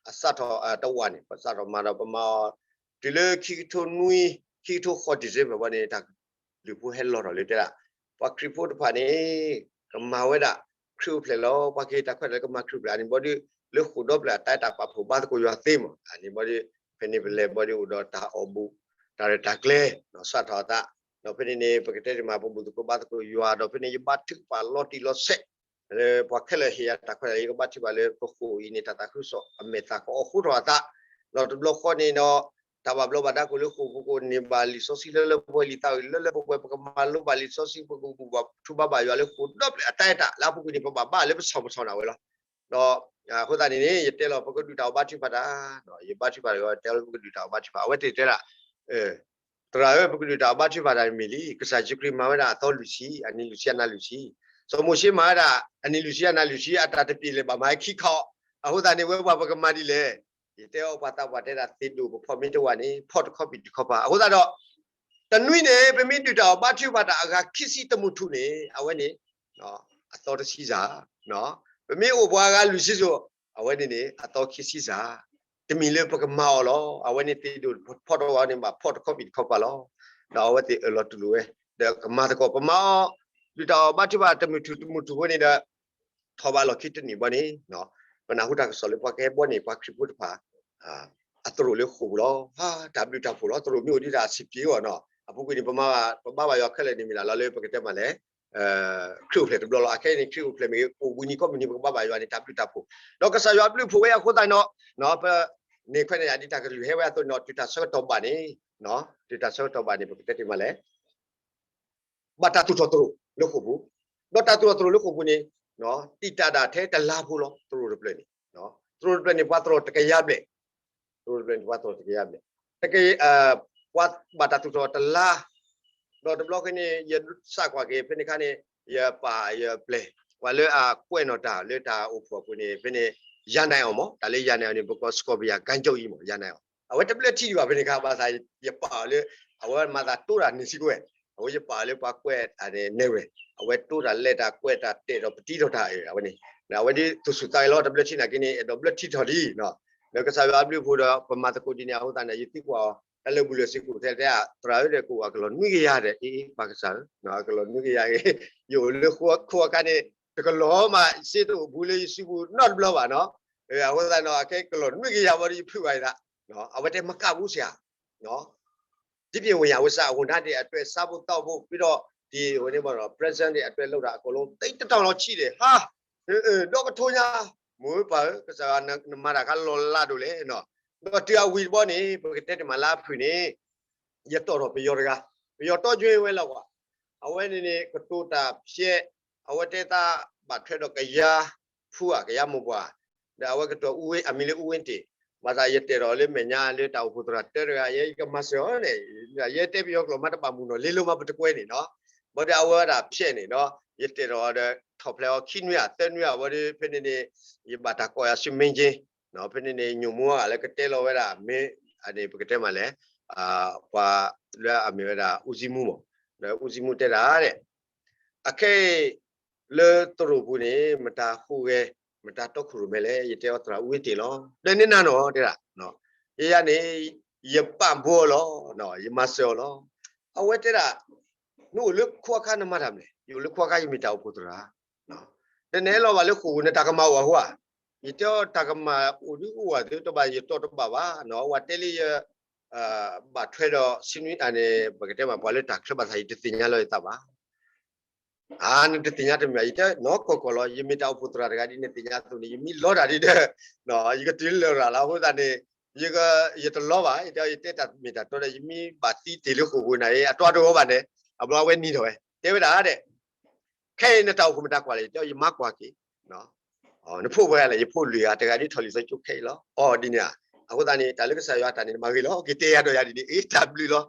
အစးထီၣ်တဝာ်န့ၣ် ပစးထီၣ်မၤဒီးပမၤအီၤ တုၤလၢခံကထိနွံ ခံကထိဃိး December ဘီန့ၣ် တၢ်လုၢ်ဖိဟဲလီၤထီၣ်လၢတဲဒၣ် ပှၤခရံာ်ဖိတဖၣ်န့ၣ် ကမၤဝဲဒၣ် ခရံာ်အိၣ်ဖျဲၣ်လီၤ. ပှၤကဟ့ၣ်တၢ်ခွဲးတၢ်ယာ်လၢကမၤခရံာ်အိၣ်ဖျဲၣ် အန့ၣ်ဘီဒီး လၢဃိာ်ဒီဖျၢၣ်အတၢ်အဲၣ်တၢ်ပာ်ဖှိၣ်ဘါသကိးယွၤသ့မး အန့ၣ်ဘီဒီး ဖဲန့ၣ်ပလဲၤဘီဒီးအိၣ်ဒီးတၢ်အီၣ်ဘူး တၢ်ရဲၣ်တၢ်ကျဲၤ စးထီၣ်အသး ဒီးဖဲန့ၣ်န့ၣ် ပကတဲတ့ၢ်မး ပဘူၣ်သကိးဘါသကိးယွၤ ဒီးဖဲန့ၣ် ယဘါထုကဖၣ်လီၤတံၢ်လီၤဆဲး လၢပှၤခဲလၢာ်ဟ့ၣ်ယၤတၢ်ခွဲးတၢ်ယာ် ယကဘါထုကဖၣ်လၢပဃိာ်အံၤန့ၣ် တၢ်သးခုကစီၣ်အမဲာ်သၣ်ကအီၣ်ဃိထီၣ်အသး ဒီးတဘျီဃီန့ၣ်ဒီး တၢ်ဘၣ်ဘျီးဘၣ်ဒါကိၣ်လၢဃိာ်ပူၤ ကအိၣ်န့ၢ်ဘၣ်လံာ်စီဆှံလၢလၢပှဲၤပှဲၤ လံာ်သးဝံၣ်လၢလၢပှဲၤပှဲၤ ပကမၤလိဘၣ်လံာ်စီဆှံ ပကဘူၣ်ဘၣ်ထူဘၣ်ဘၣ်ယွၤလၢဃိာ်ဒီဖျၢၣ်အတၢ်အဲၣ်တၢ် လၢအပူၤကွံာ်န့ၣ် ပဘၣ်ဘါလၢပဆီၣ်ပဆီၣ်န့ၣ်ဝဲလီၤ. ဒီးအဃိသတးန့ၣ်န့ၣ် ယတဲလီၤပကဒုးတၢ်အီၣ်ဘါထုကဖၣ်တၢ် ယဘါထုကဖၣ်တၢ် ယတဲလီၤပကဒုးတၢ်အီၣ်ဘါထုကဖၣ် အဝဲသ့ၣ်တဲဒၣ် သရၣ်ဧၢ ပကဒုးတၢ်အီၣ်ဘါထုကဖၣ်တၢ်တမ့ၢ်လံ, ကစၢ်ယ့ၣ်ၡူးခရံာ်မၤဝဲဒၣ်အသီလွံၢ်ဆံ အနံၤလွံၢ်ဆံအနၤလွံၢ်ဆံ, စီၤမိၤၡ့မၤဝဲဒၣ် အနံၤလွံၢ်ဆံအနၤလွံၢ်ဆံ အတၢ်တပျံၤလဲၤဘၣ်မၤဟဲခံခီ, အဃိသတးန့ၣ် ဝဲပှၤပကမၤဒ်လဲၣ်. ယတဲအီၤပှၤသးပှၢ်တဲဒၣ်သ့ၣ်ဒိၣ် ပဖီၣ်မ့ၢ်တဝၢ်န့ၣ် ဖီၣ်တခီပံၤတခီပၤ, အဃိသတးဒီး တနွံန့ၣ် ပမ့ၢ်ဒုးတၢ်အီၣ်ဘါထုကဖၣ်တၢ်အဂၤခံဆံတမုၢ်ထူၣ်န့ၣ် အဝဲန့ၣ် အသီတဆံစၢ်, ပမ့ၢ်အိၣ်ပှၤအဂၤလွံၢ်ဆံစိၤ အဝဲန့ၣ်န့ၣ် အသီခံဆံစၢ်, တမံၤလၢပကမၤအီၤလီၤ. အဝဲန့ၣ်သ့ၣ်ဒိၣ်ဖီၣ်တဝၢ်န့ၣ် ဘၣ်ဖီၣ်တခီပံၤတခီပၤလီၤ. ဒီးအဝဲသ့ၣ်အၢၣ်လီၤတူၢ်လိာ်ဝဲ ဒီးကမၤသကိး ပမၤအီၤ ဒုးတၢ်အီၣ်ဘါထုကဖၣ်တမုၢ်ထူၣ်တမုၢ်ထူၣ်ဖိန့ၣ်ဒီး ထီၣ်ဘးလီၢ်ခံတနံၣ်ဘီန့ၣ် ပနၢ်ဟူတၢ်ကစီၣ်လၢပှၤကဟဲဘီန့ၢ်ပှၤခရံာ်ဖိတဖၣ် အသရိာ်လၢဃိာ်ပူၤလီၤ. တၢ်ဘျုးတၢ်ဖှိၣ်လီၤ. သရိာ်မ့ၢ်အိၣ်ဒံးတၢ်စံးပှ့ၤအီၤနီၤ အပူၤကွံာ်န့ၣ် ပဘါဘၣ်ယွၤခဲလၢာ်န့ၣ်မ့ၢ်ဒၣ်လီၤလၢပကတဲမးလဲၣ် ခရံာ်အိၣ်ဖျဲၣ်တဘျီလီၤ. အခဲအံၤန့ၣ် ခရံာ်အိၣ်ဖျဲၣ်မ့ၢ်ဂ့ၤ အိၣ်ဘှံးနံၤကိးမုၢ်နံၤ ပကဘါဘၣ်ယွၤန့ၣ် တၢ်ဘျုးတၢ်ဖှိၣ် ဒီးကစၢ်ယွၤဘျုးဖှိၣ်ဝဲအဃိသတးနီၤ ပ န့ၢ်ခွဲးန့ၢ်ယာ်ဒ်တၢ်ကလုၢ်ဟဲဝဲအသိးန့ၣ်ဒီး တုၤတၢ်ဆၢကတီၢ်ဘၣ်န့ၣ် တုၤတၢ်ဆၢကတီၢ်ဘၣ်န့ၣ် ပကတဲတ့ၢ်မးလဲၣ် ဘၣ်တၢ်သူၣ်ထီၣ်သရိာ်လၢဃိာ်ပူၤ, ဒီးတၢ်သူၣ်ထီၣ်သရိာ်လၢဃိာ်ပူၤန့ၣ် တံာ်တာ်ဒၣ်ထဲတလါဖိလီၤ. သရိာ်တဖျၢၣ်န့ၣ် သရိာ်တဖျၢၣ်န့ၣ် ပှၤသရိာ်တကယၤဘျဲၣ်, သရိာ်တဖျၢၣ်န့ၣ် ပှၤသရိာ်တကယၤဘျဲၣ်, တကယၤ ပှၤဘၣ်တၢ်သူၣ်ထီၣ်တလါ, ဒီးတဘျီဃီန့ၣ် ယစးကွၢ်က့ၤ ဖဲန့ၣ်ခါန့ၣ် ယပာ်ယပျဲၢ် ပှၤလၢအကွဲးနီၣ်တၢ်လၢတၢ်အိၣ်ဖှိၣ်အပူၤန့ၣ် ဖဲန့ၣ် ယၤနၢၤအီၤမး တၢ်လၢယၤနၢၤအီၤန့ၣ် ပကိး စကီၢ်ပယၤ ကၣ်ကၠီအံၤမး ယၤနၢၤအီၤ အဝဲတဘျၢထံဒံးဘၣ် ဖဲန့ၣ်ခါ ဘၣ်ဆၣ်ယပာ်အီၤလၢ အဝဲမၤသးတိတၢ်န့ၣ်စ့ၢ်ကီးဝဲ, အဝဲယပာ်အီၤလၢပှၤကွဲးတၢ်န့ၣ်နဲၣ်ဝဲ, အဝဲတိတၢ်လဲၤတၢ်ကွဲးတၢ်တဲာ်ဒီးပတံထီၣ်တၢ်အဝဲန့ၣ်, အဝဲဒ်သူၣ်ဆူၣ်သးဂဲၤလီၤ တဘျၢထံနာ်က့န့ၣ် အဲၣ်ဒိးဘျၢထံထီၣ်လံ, ဒီးကစၢ်ယွၤအဘျုးအဖှိၣ်ဒီး ပမၤသကိးဒ်န့ၣ်အဃိသတးန့ၣ် ယသံကွၢ်အီၤ တၢ်လၢဘူၣ်လၢစ့ၢ်ကီး တဲတဲ သရၣ်ဧၢ ဒီးကအိၣ်အကလီၢ်နွံကယၤဒီး အ့ ပၢ်ကစၢ်ဧၢ, အကလီၢ်နွံကယၤဂ့ၤ, ယအိၣ်လၢခိအကါန့ၣ် တကလီၢ်မး စ့တအိၣ်ဘူးလၢယစုပူၤနီတဘျီဘၣ်နီၤ, အဃိသတးနီၤ အခဲကလီၢ်နွံကယၤဘၣ်ဒီးယဖုးဘၣ်ယသး, အဝဲတဲမကၣ်ဘူးစ့ၢ်ဧါ ဒ်ပဝိညာဉ်ဝိစၢအဃိန့ၣ် အတၢ်ဆၢဖိသးဖိ ပြီးတော့ ဒီဝဲန့ၣ် present ဒီးအတၢ်လုပ်တာအကုန်လုံး သိပ်းတစ်ထောင်လောက်ရှိတယ် ဟါ, ဒီကထိညါ, မိၢ်ပၢ်ဧၢ ကစၢ်ယွၤနမၤတၢ်ခါလီၤလးဒိၣ်လဲၣ်နီၤ, ဒီးတုၤအဝံၤတဘျီန့ၣ် ပကတဲတ့ၢ်မးလၢအဖုၣ်န့ၣ် ယတီၢ်ထီၣ်ပယီၤတဂၤ, ပယီၤတီကၠိဝဲလီၤကွၢ်, အဝဲန့ၣ်န့ၣ် ကတိၤတၢ်ဖျဲး, အဝဲတဲသးဘၣ်ထွဲဒီးကယၤဖူဧါ ကယၤမိၢ်ပှၢ်, ဒီးအဝဲကတိၤအမံၤလၢအူဝ့တ့ၢ်, ဘၣ်ဆၣ်ယတဲထီၣ်လၢမဲာ်ညါလၢတၢ်အိၣ်ဖှိၣ်သရၣ်တၢတဂၤ ယဲယကမၤစၢၤအီၤန့ၣ်, ယဲတဲပယီၤကျိာ်မးတဘၣ်မုာ်နီၢ် လ့လိမးပတကွဲန့ၣ်နီၤ, ဘၣ်ဒီးအဝဲဒၣ်ဖျဲးန့ၣ်ဒီး ယတဲထီၣ်ဒီးထီၣ်ဖျဲးအီၤခံနွံဧါသၢနွံဧါ ဘၣ်ဒီးဖဲန့ၣ်န့ၣ် ယဘၣ်တၢ်ကိးယၤဆူ မ့ၢ်က့ ဖဲန့ၣ်န့ၣ် ညိၣ်မူဧါလၢကတဲလီၤဝဲဒၣ် မ့ၢ်န့ၣ် ပကတဲမးလဲၣ်, ပှၤလၢအမ့ၢ်ဝဲဒၣ် ဦးစီးမှူးမး, ဒီး ဦးစီးမှူး တဲဒၣ်ဒဲး, အခဲအံၤ လၢသရိာ်ပူၤန့ၣ် မတၤဟူးဂဲၤ မတၤတီခိၣ်ရိၣ်မဲလဲၣ်, ယတဲအီၤသရၣ်အူဝ့တ့ၢ်လီၤ, ဒီးန့ၣ်နၤနီၤ တဲဒၣ်, ယယၤန့ၣ် ယပာ်ဘှီအီၤလီၤ, ယမၤစၢၤအီၤလီၤ, အဝဲတဲဒၣ် နအိၣ်လၢခိအကါနမၤတၢ်မနုၤလဲၣ်, ယအိၣ်လၢခိအကါယမ့ၢ်တၢ်အိၣ်ဖှိၣ်သရၣ် ဒီးနဟဲလီၤဘၣ်လၢဃိာ်ပူၤ နတၢ်ကမၣ်အိၣ်အဃိဧါ, ယတဲအီၤတၢ်ကမၣ်အိၣ်ဒုးအိၣ်ဝဲသု တဘၣ်ယတီၢ်တဘၣ်ဘၣ်နီၤ, ဝဲတဲလၢယ ဘၣ်ထွဲဒီးဆံနွံန့ၣ် ပကတဲမး ပှၤလၢတၢ်ချၢဘၣ်ဆၣ် ယတသ့ၣ်ညါလီၤယသးဘၣ် နတသ့ၣ်ညါတမံၤ ယတဲနီၢ်ကီၢ်ကီၢ်လီၤ, ယမ့ၢ်တၢ်အိၣ်ဖှိၣ်သရၣ်တဂၤဒ်နသ့ၣ်ညါအသိးန့ၣ် ယမ့ၢ်လီတၢ်ဒ်ဒီး ယကတုၤလၢရၤလီၤ, အဃိသတးန့ၣ် ယတလီဘၣ်, ယတဲ ယတဲတၢ်မ့ၢ်တၢ်တီဒီး ယမ့ၢ်ဘၣ်သံတ့ၢ်လၢ ဃိာ်ပူၤ န့ၣ် အတြီတဂီၤဘၣ်န့ၣ် အဘျီအဝဲနံၤထီၣ်ဝဲ တဲဝဲဒၣ်ဒဲး ခဲအံၤနတၢ်အိၣ်ဖှိၣ်မတၤကွၢ်လဲၣ်, ယတဲ ယမါကွၢ်က့ၤ နဖိၣ်ဝဲလဲၣ်, ယဖိၣ်လွံၢ်ဂၤ တဂၤဒ်ထီၣ်လံာ်စီဆှံခဲအံၤလီၤ, အီၤဒ်န့ၣ်ဧါ, အဃိသတးန့ၣ် တၢ်လၢကစၢ်ယွၤတၢ်န့ၣ် နမၤဂ့ၤလီၤ, က့ၤတဲယၤဒီးယၤဒ်န့ၣ် အ့ တၢ်ဘျုးလီၤ,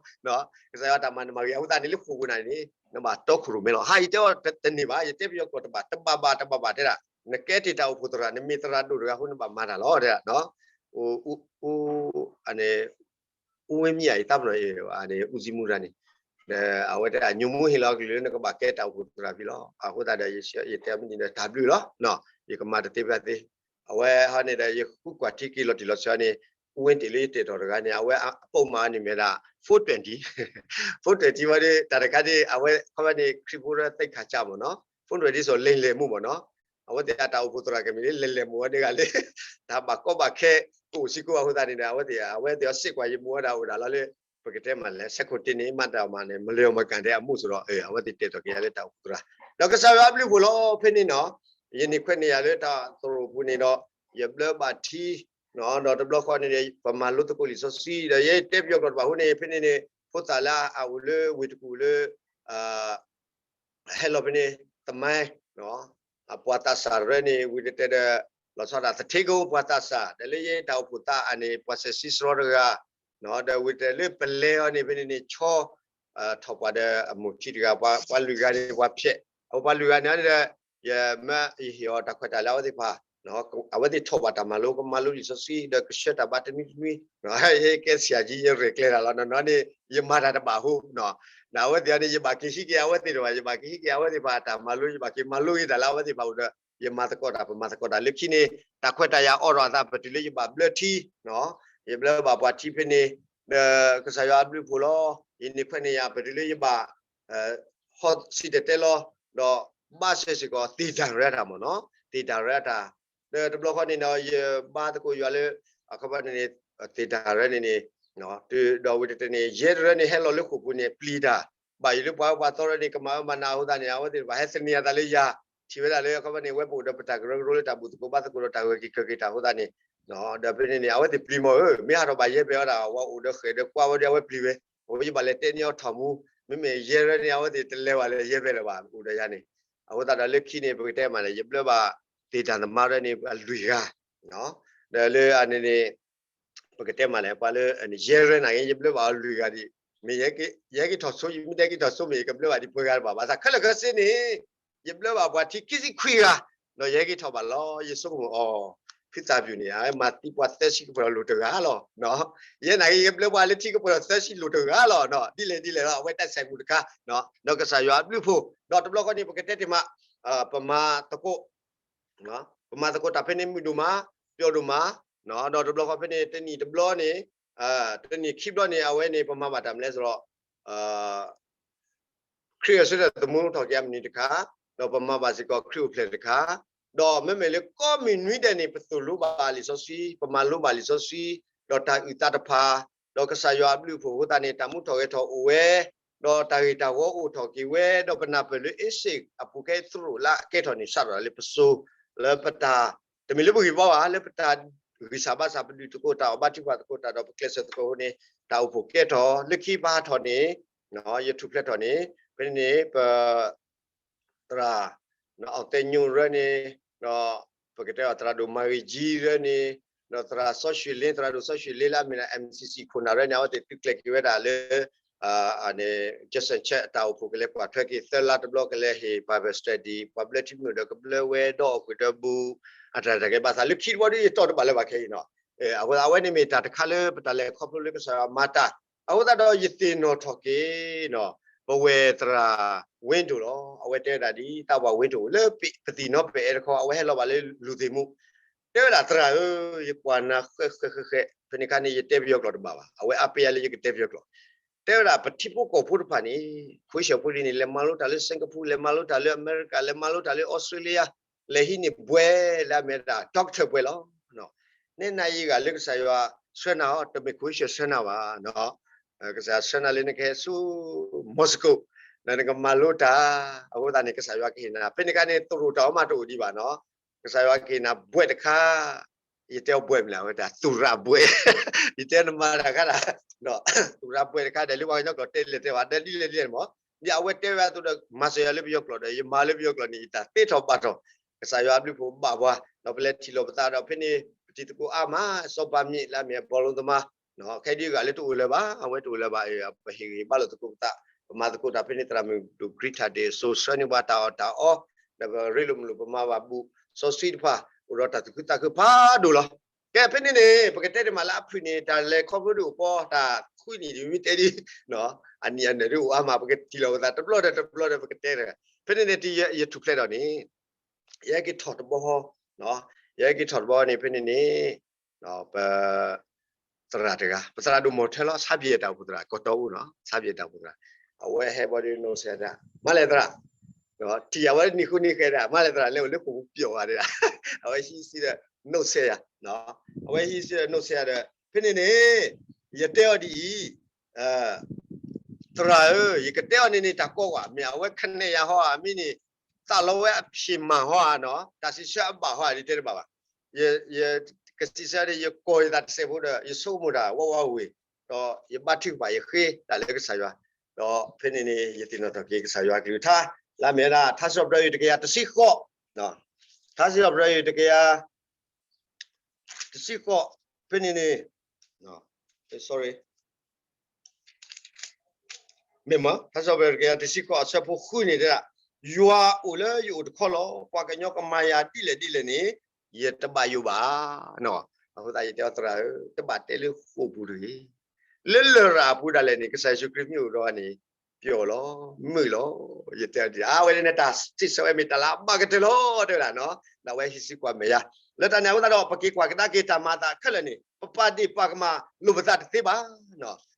ကစၢ်ယွၤတၢ်မၤနမၤဂ့ၤ အဃိသတးန့ၣ် လၢဃိာ်ပူၤန့ၣ်န့ၣ် နဘၣ်တီခိၣ်ရိၣ်မဲလီၤ, ဟါ ယတဲအီၤတန့ၢ်ဘၣ်, ယတဲပယီၤကျိာ်တဘၣ် တဘၣ်ဘၣ် တဘၣ်ဘၣ် တဲဒၣ်, နကဲတ့ၢ်တၢ်အိၣ်ဖှိၣ်သရၣ် နမ့ၢ်သရၣ်ဒိၣ်တဂၤအဃိ နဘၣ်မၤတၢ်လီၤ တဲဒၣ် ဦးဝင်းမြင့် အံၤ သးပနီၣ်အံၤ ဦးစီးမှူးတဂၤန့ၣ်, အဝဲတဲဒၣ် ညိၣ်မူဟ့ၣ်လီၤအကလုၢ်လၢနကဘၣ်ကဲတၢ်အိၣ်ဖှိၣ်သရၣ်ဖဲလီၤ, အဃိသတးဒီး ယတဲမ့ၢ်န့ၣ်ဒီး တၢ်ဘျုးလီၤ, ယကမၤတသ့ဖဲသ့ အဝဲဟီန့ၣ်ဒီး ယဃုကွၢ်ထံက့ၤလီၤတံၢ်လီၤဆဲးန့ၣ် အူဝ့တ့ၢ်လၢယတဲာ်ထီၣ်တဂၤန့ၣ် အဝဲအပိာ်မၤန့ၣ်မ့ၢ်ဒၣ် four twenty, four twenty ဝဲဒီး တၢ်တခါန့ၣ် အဝဲခီဖျိန့ၣ် ခရံာ်ဖိရၢသ့ၣ်ခါစၢ်မ့ၢ်နီၤ four twenty စီၤ လဲၤလဲၤမူမ့ၢ်နီၤ အဝဲသ့ၣ်အတၢ်အိၣ်ဖှိၣ်သရၣ်ကမ့ၢ်လၢ လဲၤလဲၤမူဝဲန့ၣ်ဂၤလၢ တၢ်ဘၣ်ကီဘၣ်ခဲ ကအိၣ်စ့ၢ်ကီးအဃိသတးန့ၣ်ဒီး အဝဲသ့ၣ် အဝဲသ့ၣ်အစ့ၢ်ကီးယမူဝဲဒၣ်အိၣ်ဒၣ်လီၤလၢ ပကတဲမးလဲၣ် ဆဲးခိၣ်တ့ၢ်န့ၣ် မ့ၢ်တၢ်မၤန့ၣ် မလၢၤမၤကၣ်ဒဲးအမူၢ်စ့ၢ်ဒီး အဝဲသ့ၣ်တဲာ်ထီၣ်က့ၤယၤလၢတၢ်အိၣ်ဖှိၣ်သရၣ် ဒီးကစၢ်ယွၤအဘျုးအဖှိၣ်လီၤ ဖဲန့ၣ်နီၤ ယန့ၢ်ခွဲးန့ၢ်ယာ်လၢတၢ်သရိာ်ပူၤန့ၣ်ဒီး ယဘျၢဘၣ်ထံ ဒီးတဘျီဃီန့ၣ်ဒီး ပမၤလိသကိးလံာ်စီဆှံ ဒီးယဲတဲပယီၤကျိာ်တဘၣ်အဃိန့ၣ် ဖဲန့ၣ်န့ၣ် ဖိသၣ်လၢအအိၣ်လၢဝ့ၢ်တကူၣ်လၢ ဟဲလီၤဖဲန့ၣ် သမိုင်း အပှၤသးစၢ်တရၢန့ၣ် ဝံၤတတဲဒီး လီၤဆီဒၣ် သထ့ကိပှၤသးစၢ် ဒီးလၢယဲတၢ်အိၣ်ဖှိၣ်သးအါန့ၣ် ပှၤစဲးစံစရီတဂၤ ဒီးဝံၤတတဲလၢပလဲၤအီၤန့ၣ် ဖဲန့ၣ်န့ၣ် ဆီ ထီၣ်ပှၤဒီးအမိၢ်ထံတဂၤ ပှၤလွံၢ်ဂၤန့ၣ် ပှၤဖျဲး အဝဲပှၤလွံၢ်ဂၤန့ၣ်ဒီး ယမ့ၢ်ယဟ့ၣ်အီၤတၢ်ခွဲးတၢ်ယာ်လၢအဝဲသ့ၣ်တဖၣ် အဝဲသ့ၣ်ထီၣ်ဘၣ်တၢ်မၤလိ ကမၤလိလံာ်စီဆှံ ဒီးကဆှၢတၢ်ဘါတနွံတနွံ ယကဲဆရာကြီး ယရဲၣ်ကျဲၤတၢ်လီၤနီၤနီၤန့ၣ် ယမၤတၢ်တဘၣ်အဃိ ဒီးအဝဲသ့ၣ်အံၤန့ၣ် ယဘၣ်က့ၤဟံးက့ၤအဝဲသ့ၣ်တဖၣ် ယဘၣ်က့ၤဟံးက့ၤအဝဲသ့ၣ်တဖၣ် တၢ်မၤလိ ယဘၣ်က့ၤမၤလိက့ၤတၢ်လၢအဝဲသ့ၣ်တဖၣ်အိၣ်ဒီး ယမၤသကိးတၢ် ပမၤသကိးတၢ်လၢခံန့ၣ် တၢ်ခွဲးတၢ်ယာ်အိးထီၣ်အသး ပတုၤလၢယဘၣ်ဘျၢထံ ယဘျၢဘၣ်ပှၤထံဖဲန့ၣ် ဒီးကစၢ်ယွၤအဘျုးအဖှိၣ်လီၤ. ယန့ၢ်ခွဲးန့ၢ်ယာ် ပတုၤလၢယဘၣ် ဟီစံၣ်တဲၤတဲလီၤ ဒီးဘၣ်ဆၢစ့ၢ်ကီး သ့ၣ်တၢ်ရဲတၢ်မ့ၢ်နီၤ သ့ၣ်တၢ်ရဲတၢ် ဒီးတဘျီဃီန့ၣ်ဒီး ယဘါသကိးယွၤလၢ အခီပညီန့ၣ် သ့ၣ်တၢ်ရဲန့ၣ်န့ၣ် ဒီးဝံၤတတဲန့ၣ် ယဲတရၢန့ၣ် ဟဲလီၤလၢဃိာ်ပူၤန့ၣ် ပျံၤတၢ် ဘၣ်ယိၣ်လၢပှၤပှၤသီရၢန့ၣ် ကမၤအၢမၤနးအဃိသတးန့ၣ် အဝဲသ့ၣ်တဖၣ်ဟဲသန့ၤအသးလၢယၤ ထံၣ်ဝဲဒၣ်လၢအခီပညီန့ၣ် ဝဲပအိၣ်ဒီးပတၢ်ကရၢကရိလၢတၢ်ဘူၣ်သကိးဘါသကိးဒီးတၢ်ဂၢၢ်က့ၤကၢၢ်က့ၤတၢ်အဃိသတးန့ၣ် ဒီးဖဲန့ၣ်န့ၣ် အဝဲသ့ၣ်ပျံၤမ့ၢ်ဧၢ မ့ၢ်ဟးထီၣ်ဘၣ်ယဲဖဲအီၤဒၣ် ဝဲအိၣ်ဒီးဃဲၣ်ဒီးကွၢ်ဝဲဒီးအဝဲပျံၤဝဲ အဝဲယဘၣ်လဲၤတဲန့ၢ်အီၤထီၣ်မူ မ့မ့ၢ်ယဲရၢန့ၣ် အဝဲသ့ၣ်တလဲၤဘၣ်လၢယဲဖဲလၢၤဘၣ် အိၣ်ဒီးယၤန့ၣ် အဃိသတးဒီးလၢခံန့ၣ် ပကတဲမးလဲၣ် ယဘျၢဘၣ်သ့ၣ်တၢ်သမါရၢန့ၣ် အလွံၢ်ဂၤ ဒီးလၢအန့ၣ်န့ၣ် ပကတဲမးလဲၣ် ပှၤလၢ ယဲရၢနာ်က့ ယဘျၢဘၣ်အီၤလွံၢ်ဂၤဒံး မ့ၢ်ယဟဲက့ၤထီၣ်ဆိ ယမ့ၢ်တဟဲက့ၤထီၣ်ဆိမ့ၢ် ယကဘျၢဘၣ်ဒံးပှဲၤဂၤတဘၣ် ဘၣ်ဆၣ်ခဲလၢာ်ခဲဆ့န့ၣ် ယဘျၢဘၣ်ပှၤထံခံဆံခွံဂၤ ဒီးယဟဲက့ၤထီၣ်ဘၣ်လီၤ ယဆိကမိၣ်အီၤ ဖုသၣ်ပျူၣ်န့ၣ် မၤသံပှၤသၢဆံကပီၤလိၤတဂၤလီၤ ယဲနာ်က့ ယဘျၢပှၤလၢထံကပီၤလိၤသၢဆံလိၤတဂၤလီၤ ဒ်လဲၣ်ဒ်လဲၣ်လီၤ အဝဲတၢ်ဆဲးမူးတခါ ဒီးကစၢ်ယွၤအဘျုးအဖှိၣ် ဒီးတဘျီဃီန့ၣ် ပကတဲတ့ၢ်မး ပမၤသကိး ပမၤသကိးတၢ်ဖဲန့ၣ်မုာ်ဒိၣ်မး ပျီဒိၣ်မး ဒီးတဘျီဃီဖဲန့ၣ် တနံၣ်တဘျီန့ၣ် တနံၣ်ခံဘျီန့ၣ် အဝဲန့ၣ် ပမၤဘၣ်တၢ်မနုၤလဲၣ်သိးဒီး ခရံာ်အစိတၢ်သမူထီၣ်က့ၤအမုၢ်နံၤတခါ, ဒီးပမၤဘၣ်စ့ၢ်ကီးခရံာ်အိၣ်ဖျဲၣ်တခါ, ဒီးမ့မ့ၢ်လၢကိးမုၢ်နွံဒဲးန့ၣ် ပသိၣ်လိဘၣ်လံာ်စီဆှံ, ပမၤလိဘၣ်လံာ်စီဆှံ, ဒီးတၢ်အုၣ်သးတဖၣ်, ဒီးကစၢ်ယွၤအဘျုးအဖှိၣ်အဃိသတးန့ၣ် တၢ်မူထီၣ်ဂဲၤထီၣ်အိၣ်ဝဲ, ဒီးတၢ်ဂ့ၢ်တၢ်ဝီအိၣ်ထီၣ်က့ၤဝဲ, ဒီးပနၢ်ပၢၢ်လၢအ့စ့ၣ်အပူၤခဲအံၤသရိာ်လၢအကဲထီၣ်န့ၣ် စးထီၣ်လၢပစိၤ, လၢပတၢ် တမ့ၢ်လၢပဂံၢ်ဘါဘၣ် လၢပတၢ်ဂံၢ်စၢ်ဘါစၢ် ပဒုးသကိးတၢ်အီၣ်ဘါထုကဖၣ်သကိးတၢ်ဒီးပကျဲးစၢးသကိးအဃိန့ၣ် တၢ်အိၣ်ဖှိၣ်ကဲထီၣ် လၢခံပဟးထီၣ်န့ၣ် ယထူၣ်ဖျဲးထီၣ်န့ၣ် ဖဲန့ၣ်န့ၣ် ပ သရၣ် အောင်သိန်းညွန့် ရၢန့ၣ်, ဒီးပကတဲအီၤသရၣ်ဒိၣ်မၤဂ့ၤကၠံရၢန့ၣ်, ဒီးသရၣ်စီဆှံလ့ သရၣ်ဒိၣ်စီဆှံလ့လၢအမ့ၢ်ဒၣ် MCC ခိၣ်နၢ်ရၢန့ၣ် အဝဲသ့ၣ်သုးကျဲၤက့ၤဝဲဒၣ်လၢ Jackson Church အတၢ်အိၣ်ဖှိၣ်ကလဲၤကွၢ်ထွဲက့ၤသၢလါတဘျီ ကလဲၤဟ့ၣ် Bible study ပှၤဘျၢထံမုၢ်ဒီးကဘျၢဝဲဒီးအီၣ်ကွံာ်ဒီးဘူး အတၢ်တၢ်ကဲဘၣ်သးလၢခံတဘျီဒီး ယတီၢ်တဘၣ်လၢၤဘၣ်ခဲအံၤနီၤ, အဝဲန့ၣ်မ့ၢ်တၢ်တခါလၢပတၢ်လဲၤခီဖျိလၢကစၢ်ယွၤမၤတၢ်, အဃိသတးဒီးယသ့ၣ်နီၣ်ထီၣ်က့ၤ ပဝဲၢ်သရၣ်ဝ့ဒိၣ်လီၤ. အဝဲတဲဝဲဒၣ်ဒ်တၢ်ဝဲဝ့ဒိၣ် လၢပသံၣ်နီၣ်ပအဲၣ်တခီ အဝဲဟဲလီၤဘၣ်လၢလူၤသ့ၣ်မူ, တဲဝဲဒၣ်သရၣ်ဧၢ, ယကွၢ်နၤဃဲဃဲဃဲဃဲ, ဖဲန့ၣ်ခါန့ၣ် ယတဲပယီၤကျိာ်တဘၣ်ဘၣ်, အဝဲအါပယါလၢယကတဲပယီၤကျိာ်, တဲဝဲဒၣ်ပထံဖိကီၢ်ဖိတဖၣ်န့ၣ် ခိၣ်ဆၢၣ်ဖိလံန့ၣ် လဲၤမၤလိတၢ်လၢ Singapore, လဲၤမၤလိတၢ်လၢအမဲရကၤ, လဲၤမၤလိတၢ်လၢအီစထြ့လယါ, လဲၤဟံးန့ၢ်ဘွဲ့လၢအမ့ၢ်ဒၣ် doctor ဘွဲ့လီၤ. နဲနၤယဂၤလၢကစၢ်ယွၤဆှၢနၤအီၤ တမ့ၢ်ခိၣ်ဆၢၣ်ဆှၢနၤဘၣ် ကစၢ်ယွၤဆှၢနၤလၢနကဟဲဆူ Moscow ဒီးနကမၤလိတၢ်, အဃိသတးန့ၣ် ကစၢ်ယွၤကဟ့ၣ်နၤ, ဖဲန့ၣ်ခါန့ၣ် သရိာ်တၢ်အီၣ်မးတအိၣ်ဒံးဘၣ်နီၤ, ကစၢ်ယွၤကဟ့ၣ်နၤဘွဲ့တခါ, ယတဲအီၤဘွဲ့မနုၤလဲၣ် အဝဲဒၣ် သူရဘွဲ့, ယတဲနမၤတၢ်ခါဒၣ်, သူရဘွဲ့တခါဒီး လၢပှၤကညီကျိာ်တဲလဲၣ်တဲဘၣ် ဒီးဒ်လဲၣ်ဒ်လဲၣ်မး, ဒ်အဝဲတဲဝဲအသိးဒီး မၤစၢၤယၤလၢပယီၤကျိာ်ဒီး ယမၤလၢပယီၤကျိာ်န့ၣ် ယတၢ်သ့ထီၣ်ဘၣ်ထီၣ်, ကစၢ်ယွၤအဘျုးအဖှိၣ်ဘၣ်ပှၤ, ဒီးပလဲၤထံၣ်လိာ်ပသးဒီး ဖဲန့ၣ် ပတံၤသကိးအါမး စီၤပၤမံၤလၢအမ့ၢ် ဘီလိသမား ခဲဒ်အဂၤလၢတအိၣ်လၢၤဘၣ်, အဝဲတအိၣ်လၢၤဘၣ်, ပဟ့ၣ်ဂံၢ်ဘါလိာ်သကိးပသး, ပမၤသကိးတၢ်ဖဲန့ၣ် သရၣ်မုၣ်ဒိၣ် Greta ဒ့ၣ်စိၤ ဆှၢန့ၢ်ပှၤတၢ်အီၣ်တၢ်အီ, ဒီးပရ့လိာ်မုာ်လိာ် ပမၤဘၣ်ဘူၣ်စီဆှံတဖၣ် အိၣ်ဒီးတၢ်သူၣ်ခုသးခုဖးဒိၣ်လီၤ. ကဲ ဖဲန့ၣ်န့ၣ် ပကတဲတ့ၢ်မးလၢအဖုၣ်န့ၣ် တၢ်လဲၤခီဖျိဒ်အိၣ်ပီ တၢ်ခွံနံၣ်ဒ်မ့ၢ်တဲဒ် အနံၣ်အနၢၣ်ဒ်အိၣ်အါမး ပကထံၣ်လိာ်ပသးတဘျီဒီးတဘျီဒီး ပကတဲတ့ၢ်, ဖဲန့ၣ်န့ၣ် တယဲက့ၤထူၣ်ဖျဲးဒီးန့ၣ် ယဟဲက့ၤထီၣ်တဘျီဃီ, ယဟဲက့ၤထီၣ်တဘျီန့ၣ် ဖဲန့ၣ်န့ၣ် ပ သရၣ်တဂၤ ပသရၣ်ဒိၣ်မီၤထၢလီၤ ဆါဘျဲၣ်တၢ်အိၣ်ဖှိၣ်သရၣ် ကီၢ်တီအူနီၤ ဆါဘျဲၣ်တၢ်အိၣ်ဖှိၣ်သရၣ် အဝဲဟဲဘီဒုး နီၢ်ဆဲးတၢ် မၤလဲၣ်သရၣ် ထံၣ်အဝဲနံၤဃုနံၤဃဲးဒၣ် မၤလဲၣ်သရၣ် လဲၤအိၣ်လၢဃိာ်ပူၤပျီၣ်ဘၣ်ဒၣ် အဝဲဟံးစုဒီး နီၢ်ဆဲးယၤ အဝဲဟံးစုဒီး နီၢ်ဆဲးယၤဒီး ဖဲန့ၣ်န့ၣ် ယတဲအီၤဒ်အံၤ သရၣ်ဧၢ, ယကတဲအီၤန့ၣ်န့ၣ် တၢ်ကီကွၢ် မ့ၢ်အဝဲခဲနဲၣ်ယၤဟီဧါ, မ့ၢ်န့ၣ် သးလီဝဲအဖံးမၤဟီဧါနီၤ, တၢ်စံးဆၢအဘၣ်ဟီဧါ ဒ်တဲတဘၣ်ဘၣ်. ယ ယကစံးဆၢဒီး ယကိးယသးတစဲးဖိဒီး ယဆိကမိၣ်တၢ်ဝးဝးဝ့ၤ, ဒီးယဘါထုကဖၣ် ယဃ့တၢ်လၢကစၢ်ယွၤ, ဒီးဖဲန့ၣ်န့ၣ် ယသ့ၣ်နီၣ်ထီၣ်က့ၤကစၢ်ယွၤအကလုၢ်ကထါ, လၢအမ့ၢ်ဝဲဒၣ် ထါစံးထီၣ်ပတြၢၤ တကယၤတဆံဃိး, ထါစံးထီၣ်ပတြၢၤ တကယၤ တဆံဃိး, ဖဲန့ၣ်န့ၣ် sorry, မ့ၢ်မး ထါစံးထီၣ်ပတြၢၤ တကယၤတဆံဃိး အဆၢဖိဃုန့ၣ်တဲဒၣ်, ယွၤအိၣ်လၢယအိၣ်တခီလီၤ. ပှၤကညီကမၤယၤဒ်လဲၣ်ဒ်လဲၣ်န့ၣ် ယတဘၣ်ယိၣ်ဘၣ်. အဃိသတးယတဲအီၤ သရၣ်ဧၢ, တဘၣ်တဲလၢဃိာ်ပူၤတဂ့ၤ. လၢလရာ်အပူၤဒၣ်လဲာ်န့ၣ် ကစၢ်ယ့ၣ်ၡူးခရံာ်မ့ၢ်အိၣ်ဒီးန့ၣ် ပျီၣ်လီၤ, မုာ်လီၤ, ယတဲအီၤဒ်န့ၣ် အဝဲန့ၣ်တၢ်စံးဆၢဝဲမ့ၢ်တၢ်လၢအဘၣ်ကတၢၢ်လီၤ တဲဝဲဒၣ်နီၤ, ဒီးအဝဲဟံးစုကွၢ်မဲာ်ယၤ, လၢတၢ်န့ၣ်အဃိသတးဒီး ပက့ၤကွၢ်ကဒါက့ၤတၢ်မၤအသးခဲလၢာ်န့ၣ် ပပာ်ဒ့ၣ်ပာ်ကမၣ်လိာ်ပသးတသ့ဘၣ်.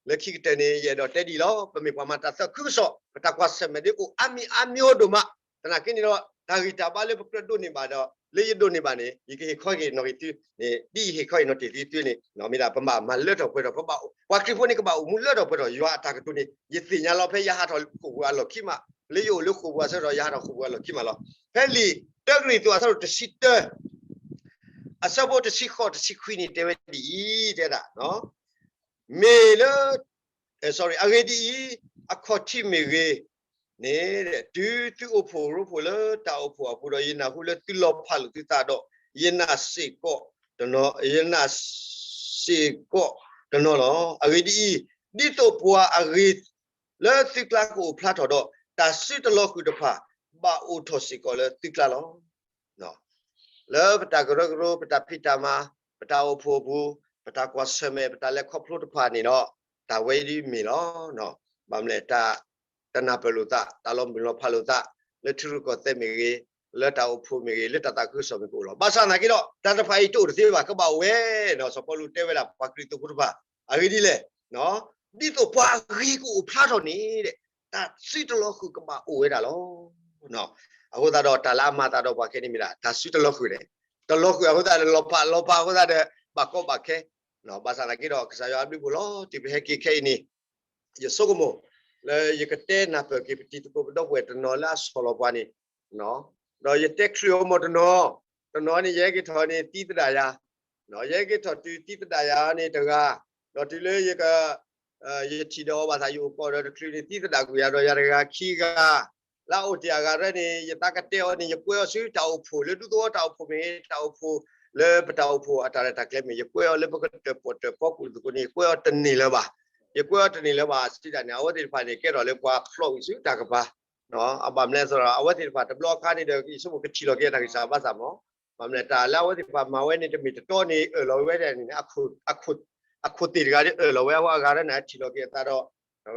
လၢခံကတၢၢ်န့ၣ် ယအဲၣ်ဒိးတဲဒ်အံၤလီၤ, ပမ့ၢ်ပှၤမၤတၢ်သးခုကစီၣ် ပတၢ်ကွၢ်ဆၢၣ်မဲာ်ဒ်အိၣ်အါမံၤအါမံၤအိၣ်ဒိၣ်မး, သနာ်က့န့ၣ်ဒီး တၢ်ဂံၢ်တၢ်ဘါလၢပကြၢးဒိးန့ၢ်ဘၣ်ဒီး လၢယဒိးန့ၢ်ဘၣ်န့ၣ် ယကဟ့ၣ်ခီဟ့ၣ်နီၤက့ၤသုန့ၣ် ဒ်ယဟ့ၣ်ခီဟ့ၣ်နီၤတ့ၢ်သုန့ၣ် မ့ၢ်ဒၣ်ပဘၣ်မၤလၢထီၣ်ပှဲၤထီၣ် ပဘၣ် ပှၤခရံာ်ဖိန့ၣ် ကဘၣ်အိၣ်မူလၢထီၣ်ပှဲၤထီၣ် ယွၤအတၢ်ကတိၤန့ၣ် ယသ့ၣ်ညါလီၤ ဖဲယဟးထီၣ်ဃိာ်ပူၤအလီၢ်ခံမး, လၢယအိၣ်လၢဃိာ်ပူၤအဆၢကတီၢ် ယဟးထီၣ်ဃိာ်ပူၤအလီၢ်ခံမးလီၤ. ဖဲလံာ်တၢကရံၣ်သူးအဆၢဒိၣ်တဆံတၢ အဆၢဖိတဆံဃိးတဆံခွံန့ၣ် တဲဝဲဒ်အံၤ, တဲဒၣ် မ့ၢ်လၢ sorry, အဂ့ၢ်ဒ်အံၤ, အခီၣ်ထံးမ့ၢ်ဂ့ၤန့ၣ် တုၤသုအိၣ်ဖှိၣ်ရိဖှိၣ်လၢတၢ်အိၣ်ဖှိၣ်အပူၤဒီး ယနၢ်ဟူလၢသုလီၤဖးလိာ်သုသးဒီး ယနာ်စ့ၢ်ကီးတနီၤ, ယနာ်စ့ၢ်ကီးတနီၤလီၤ. အဂ့ၢ်ဒ်အံၤ, ဒ်သိးပှၤအဂ့ၤလၢသုကျါကအိၣ်ဖျါထီၣ်ဒီး တၢ်စုတလီၤဃုာ်တဖၣ် ဘၣ်အိၣ်ထီၣ်စ့ၢ်ကီးလၢသုကျါလီၤ. လၢပတၢ်ကရၢကရိ, ပတၢ်ဖံးတၢ်မၤ, ပတၢ်အိၣ်ဖှိၣ်အပူၤ, ပတၢ်ကွၢ်ဆၢၣ်မဲာ်, ပတၢ်လဲၤခီဖျိတဖၣ်န့ၣ်ဒီး တၢ်ဝဲဒ်မ့ၢ်လီၤ. ဘၣ်မနုၤလဲၣ်, တၢ်တနၢ်ပၢၢ်လိာ်သး, တၢ်လီၤမုၢ်လီၤဖးလိာ်သး, လၢထံရူၢ်ကီၢ်သဲးမ့ၢ်ဂ့ၤ, လၢတၢ်အိၣ်ဖှိၣ်မ့ၢ်ဂ့ၤ, လၢတၢ်သးခုကစီၣ်မ့ၢ်ဂ့ၤကအိၣ်လီၤ. ဘၣ်ဆၣ်သနာ်က့ဒီး တၢ်တဖၣ်အံၤတအိၣ်တသ့ဘၣ်, ကဘၣ်အိၣ်ဝဲနီၤ. စီၤပီလူးတဲဝဲဒၣ် ပှၤကရံၣ်သူးဖိတဖၣ်, အဂ့ၢ်ဒ်လဲၣ်, ဒ်သိးပှၤအဂ့ၤကအိၣ်ဖျါထီၣ်န့ၣ် တၢ်စုတလီၤဃုာ်ကဘၣ်အိၣ်ဝဲဒၣ်လီၤ. အဃိသတးဒီး တၢ်လၢအမၤသးဒီးပှၤခဲန့ၣ်မ့ၢ်ဒၣ် တၢ်စုတလီၤဃုာ်န့ၣ်, တလီၤဃုာ်အဃိသတးဒီး လီၤဖးလီၤဖးအဃိသတးဒီး ဘၣ်ကီဘၣ်ခဲ, ဘၣ်ဆၣ်သနာ်က့ဒီး ကစၢ်ယွၤအဘျုးအဖှိၣ်လီၤ. တုၤပဟဲက့ၤခဲအံၤန့ၣ် ယဆိကမိၣ် လၢယကတဲနၢ်ပၢၢ်က့ၤ ပတံၤသကိးပဒီပုၢ်ဝဲၢ်တနီၤလၢအဆီၣ်လီၤပှၤန့ၣ်, ဒီးယတဲချုးအီၤမ့ၢ်တနီၤ, တနီၤန့ၣ် ယဟဲက့ၤထီၣ်န့ၣ် သံသဒၣ်ယၤ, ယဟဲက့ၤထီၣ်တုၤသံသဒၣ်ယၤန့ၣ်တဂၤ, ဒီးတုၤလၢယက ယထံၣ်ဒီးအီၤဘၣ်ဆၣ် ယအိၣ်ကီၢ်ဒီးတချုးန့ၣ် သံသဒၣ်ကွံာ်ယၤဒီးယၤတဂၤခံဂၤ, လၢအအိၣ်တ့ၢ်အဂၤရဲၣ်န့ၣ် ယသးကတဲအီၤန့ၣ် ယကွဲးအီၤဆူတၢ်အိၣ်ဖှိၣ်လၢဒူသဝီတၢ်အိၣ်ဖှိၣ်မ့ၢ်ဂ့ၤ တၢ်အိၣ်ဖှိၣ်လၢပတၢ်အိၣ်ဖှိၣ်အတၢ်ရဲၣ်တၢ်ကျဲၤမ့ၢ်ဂ့ၤ ယကွဲးအီၤလၢပကတၢၢ်ပီၣ်တၢၢ်ဖီခိၣ်သကိးန့ၣ် ယကွဲးအီၤတန့ၢ်လၢၤဘၣ်, ယကွဲးအီၤတန့ၢ်လၢၤဘၣ်စံးတၢ်န့ၣ် အဝဲသ့ၣ်တဖၣ်န့ၣ် ကဲထီၣ်လၢပှၤဖျိးကွံာ်ဆူတၢ်ကပၤ အဘၣ်မနုၤလဲၣ်သရၣ် အဝဲသ့ၣ်တဖၣ်တဘျီအခါန့ၣ်ဒီး ယဆိကမိၣ်ကထံၣ်လီၤက့ၤအတၢ်ဂံၢ်စၢ်ဘါစၢ်မး, ဘၣ်မနုၤလဲၣ်တၢ်လၢအဝဲသ့ၣ်တဖၣ်မၤဝဲန့ၣ် တမ့ၢ်တတီန့ၣ် အၢၣ်လီၤဝဲဒၣ်န့ၣ် အခိၣ်သ့ၣ်တဂၤဒီးအၢၣ်လီၤဝဲအဂၤရဲၣ်န့ၣ် ထံၣ်လီၤက့ၤအသ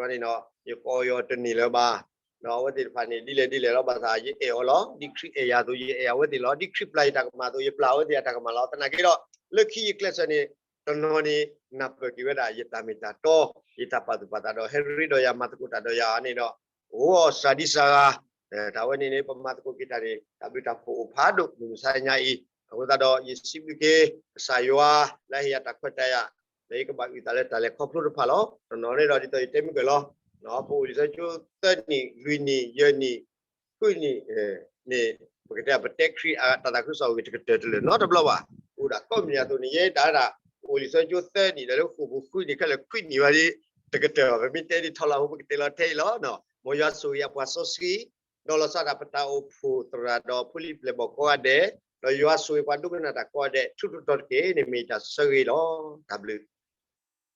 းဒီး န့ၣ် ယကိးယီၤတန့ၢ်လၢၤဘၣ်, အဝဲသ့ၣ်တဖၣ်န့ၣ် ဒ်လဲၣ်ဒ်လဲၣ်လီၤ ဘၣ်ဆၣ် ယအဲၣ်အီၤလီၤ ဒ်ခရံာ်အဲၣ်ယၤအသိး ယအဲၣ်အဝဲသ့ၣ်လီၤ ဒ်ခရံာ်ပျၢ်ယတၢ်ကမၣ်အသိး ယပျၢ်အဝဲသ့ၣ်အတၢ်ကမၣ်လီၤ သနာ်က့ဒီး လၢခံယကျဲးစၢးန့ၣ် တနီၤန့ၣ် နၢ်ပၢၢ်က့ၤဝဲဒၣ် ယတၢ်မ့ၢ်တၢ်တီ ယတၢ်ပာ်သူၣ်ပာ်သးဒီး ဟဲရ့ဒီးယၤ မၤသကိးတၢ်ဒီးယၤန့ၣ်ဒီး အိၣ်စှၤဒံစှၤဂၤ, တၢ်ဝဲန့ၣ်န့ၣ် ပမၤသကိးက့ၤတၢ်န့ၣ် တၢ်ဘျုးတၢ်ဖှိၣ်အိၣ်ဖးဒိၣ် မုၢ်မဆါညါအံၤ, အဃိသတးဒီး ယစံးဘျုးက့ၤ ကစၢ်ယွၤ လၢအဟ့ၣ်ယၤတၢ်ခွဲးတၢ်ယာ် လၢယကဘၣ်အုၣ်သးလၢတၢ်လဲၤခီဖျိတဖၣ်လီၤ. တနီၤန့ၣ်ဒီး ဒ်သိးယတဲမုၢ်ကၢၢ်လီၤ, ပအိၣ်လံာ်စီဆှံကၠိသၢနံၣ် လွံၢ်နံၣ် ယဲၢ်နံၣ် ဃုနံၣ်န့ၣ် ပကတဲပတဲခရံာ်အတၢ်သးခုကစီၣ်ဂ့ၤတကတၢၢ်တလၢာ်နီတဘျီဘၣ်. အိၣ်ဒၣ်ကိးမံၤဒ်သိးန့ၣ် ယဲဒၣ်ဒၣ် အိၣ်လံာ်စီဆှံကၠိသၢနံၣ်ဒီးလၢဃိာ်ပူၤဃုနံၣ် ခဲလၢာ်ခွံနံၣ်ဝဲဒၣ် တကတၢၢ်ဘၣ်. ပမ့ၢ်တဲဒ်ထီလၢအဟိ ပကတဲလီၤထဲအံၤလီၤ. မ်ယွၤဆိၣ်ဂ့ၤအပှၤစီဆှံ ဒီးလီၤဆီဒၣ်ပတၢ်အိၣ်ဖှိၣ်သရၣ်ဒီးဖိလံၤပျဲၢ်ဘီၣ်ကိးဂၤဒဲး, ဒီးယွၤဆိၣ်ဂ့ၤပှၤဒိကနၣ်တၢ်ကိးဂၤဒဲး ထူးထူးတီၤတီၤတက့ၢ်န့ၣ် မ့ၢ်ယတၢ်ဆိၣ်ဂ့ၤလီၤ. တၢ်ဘျုး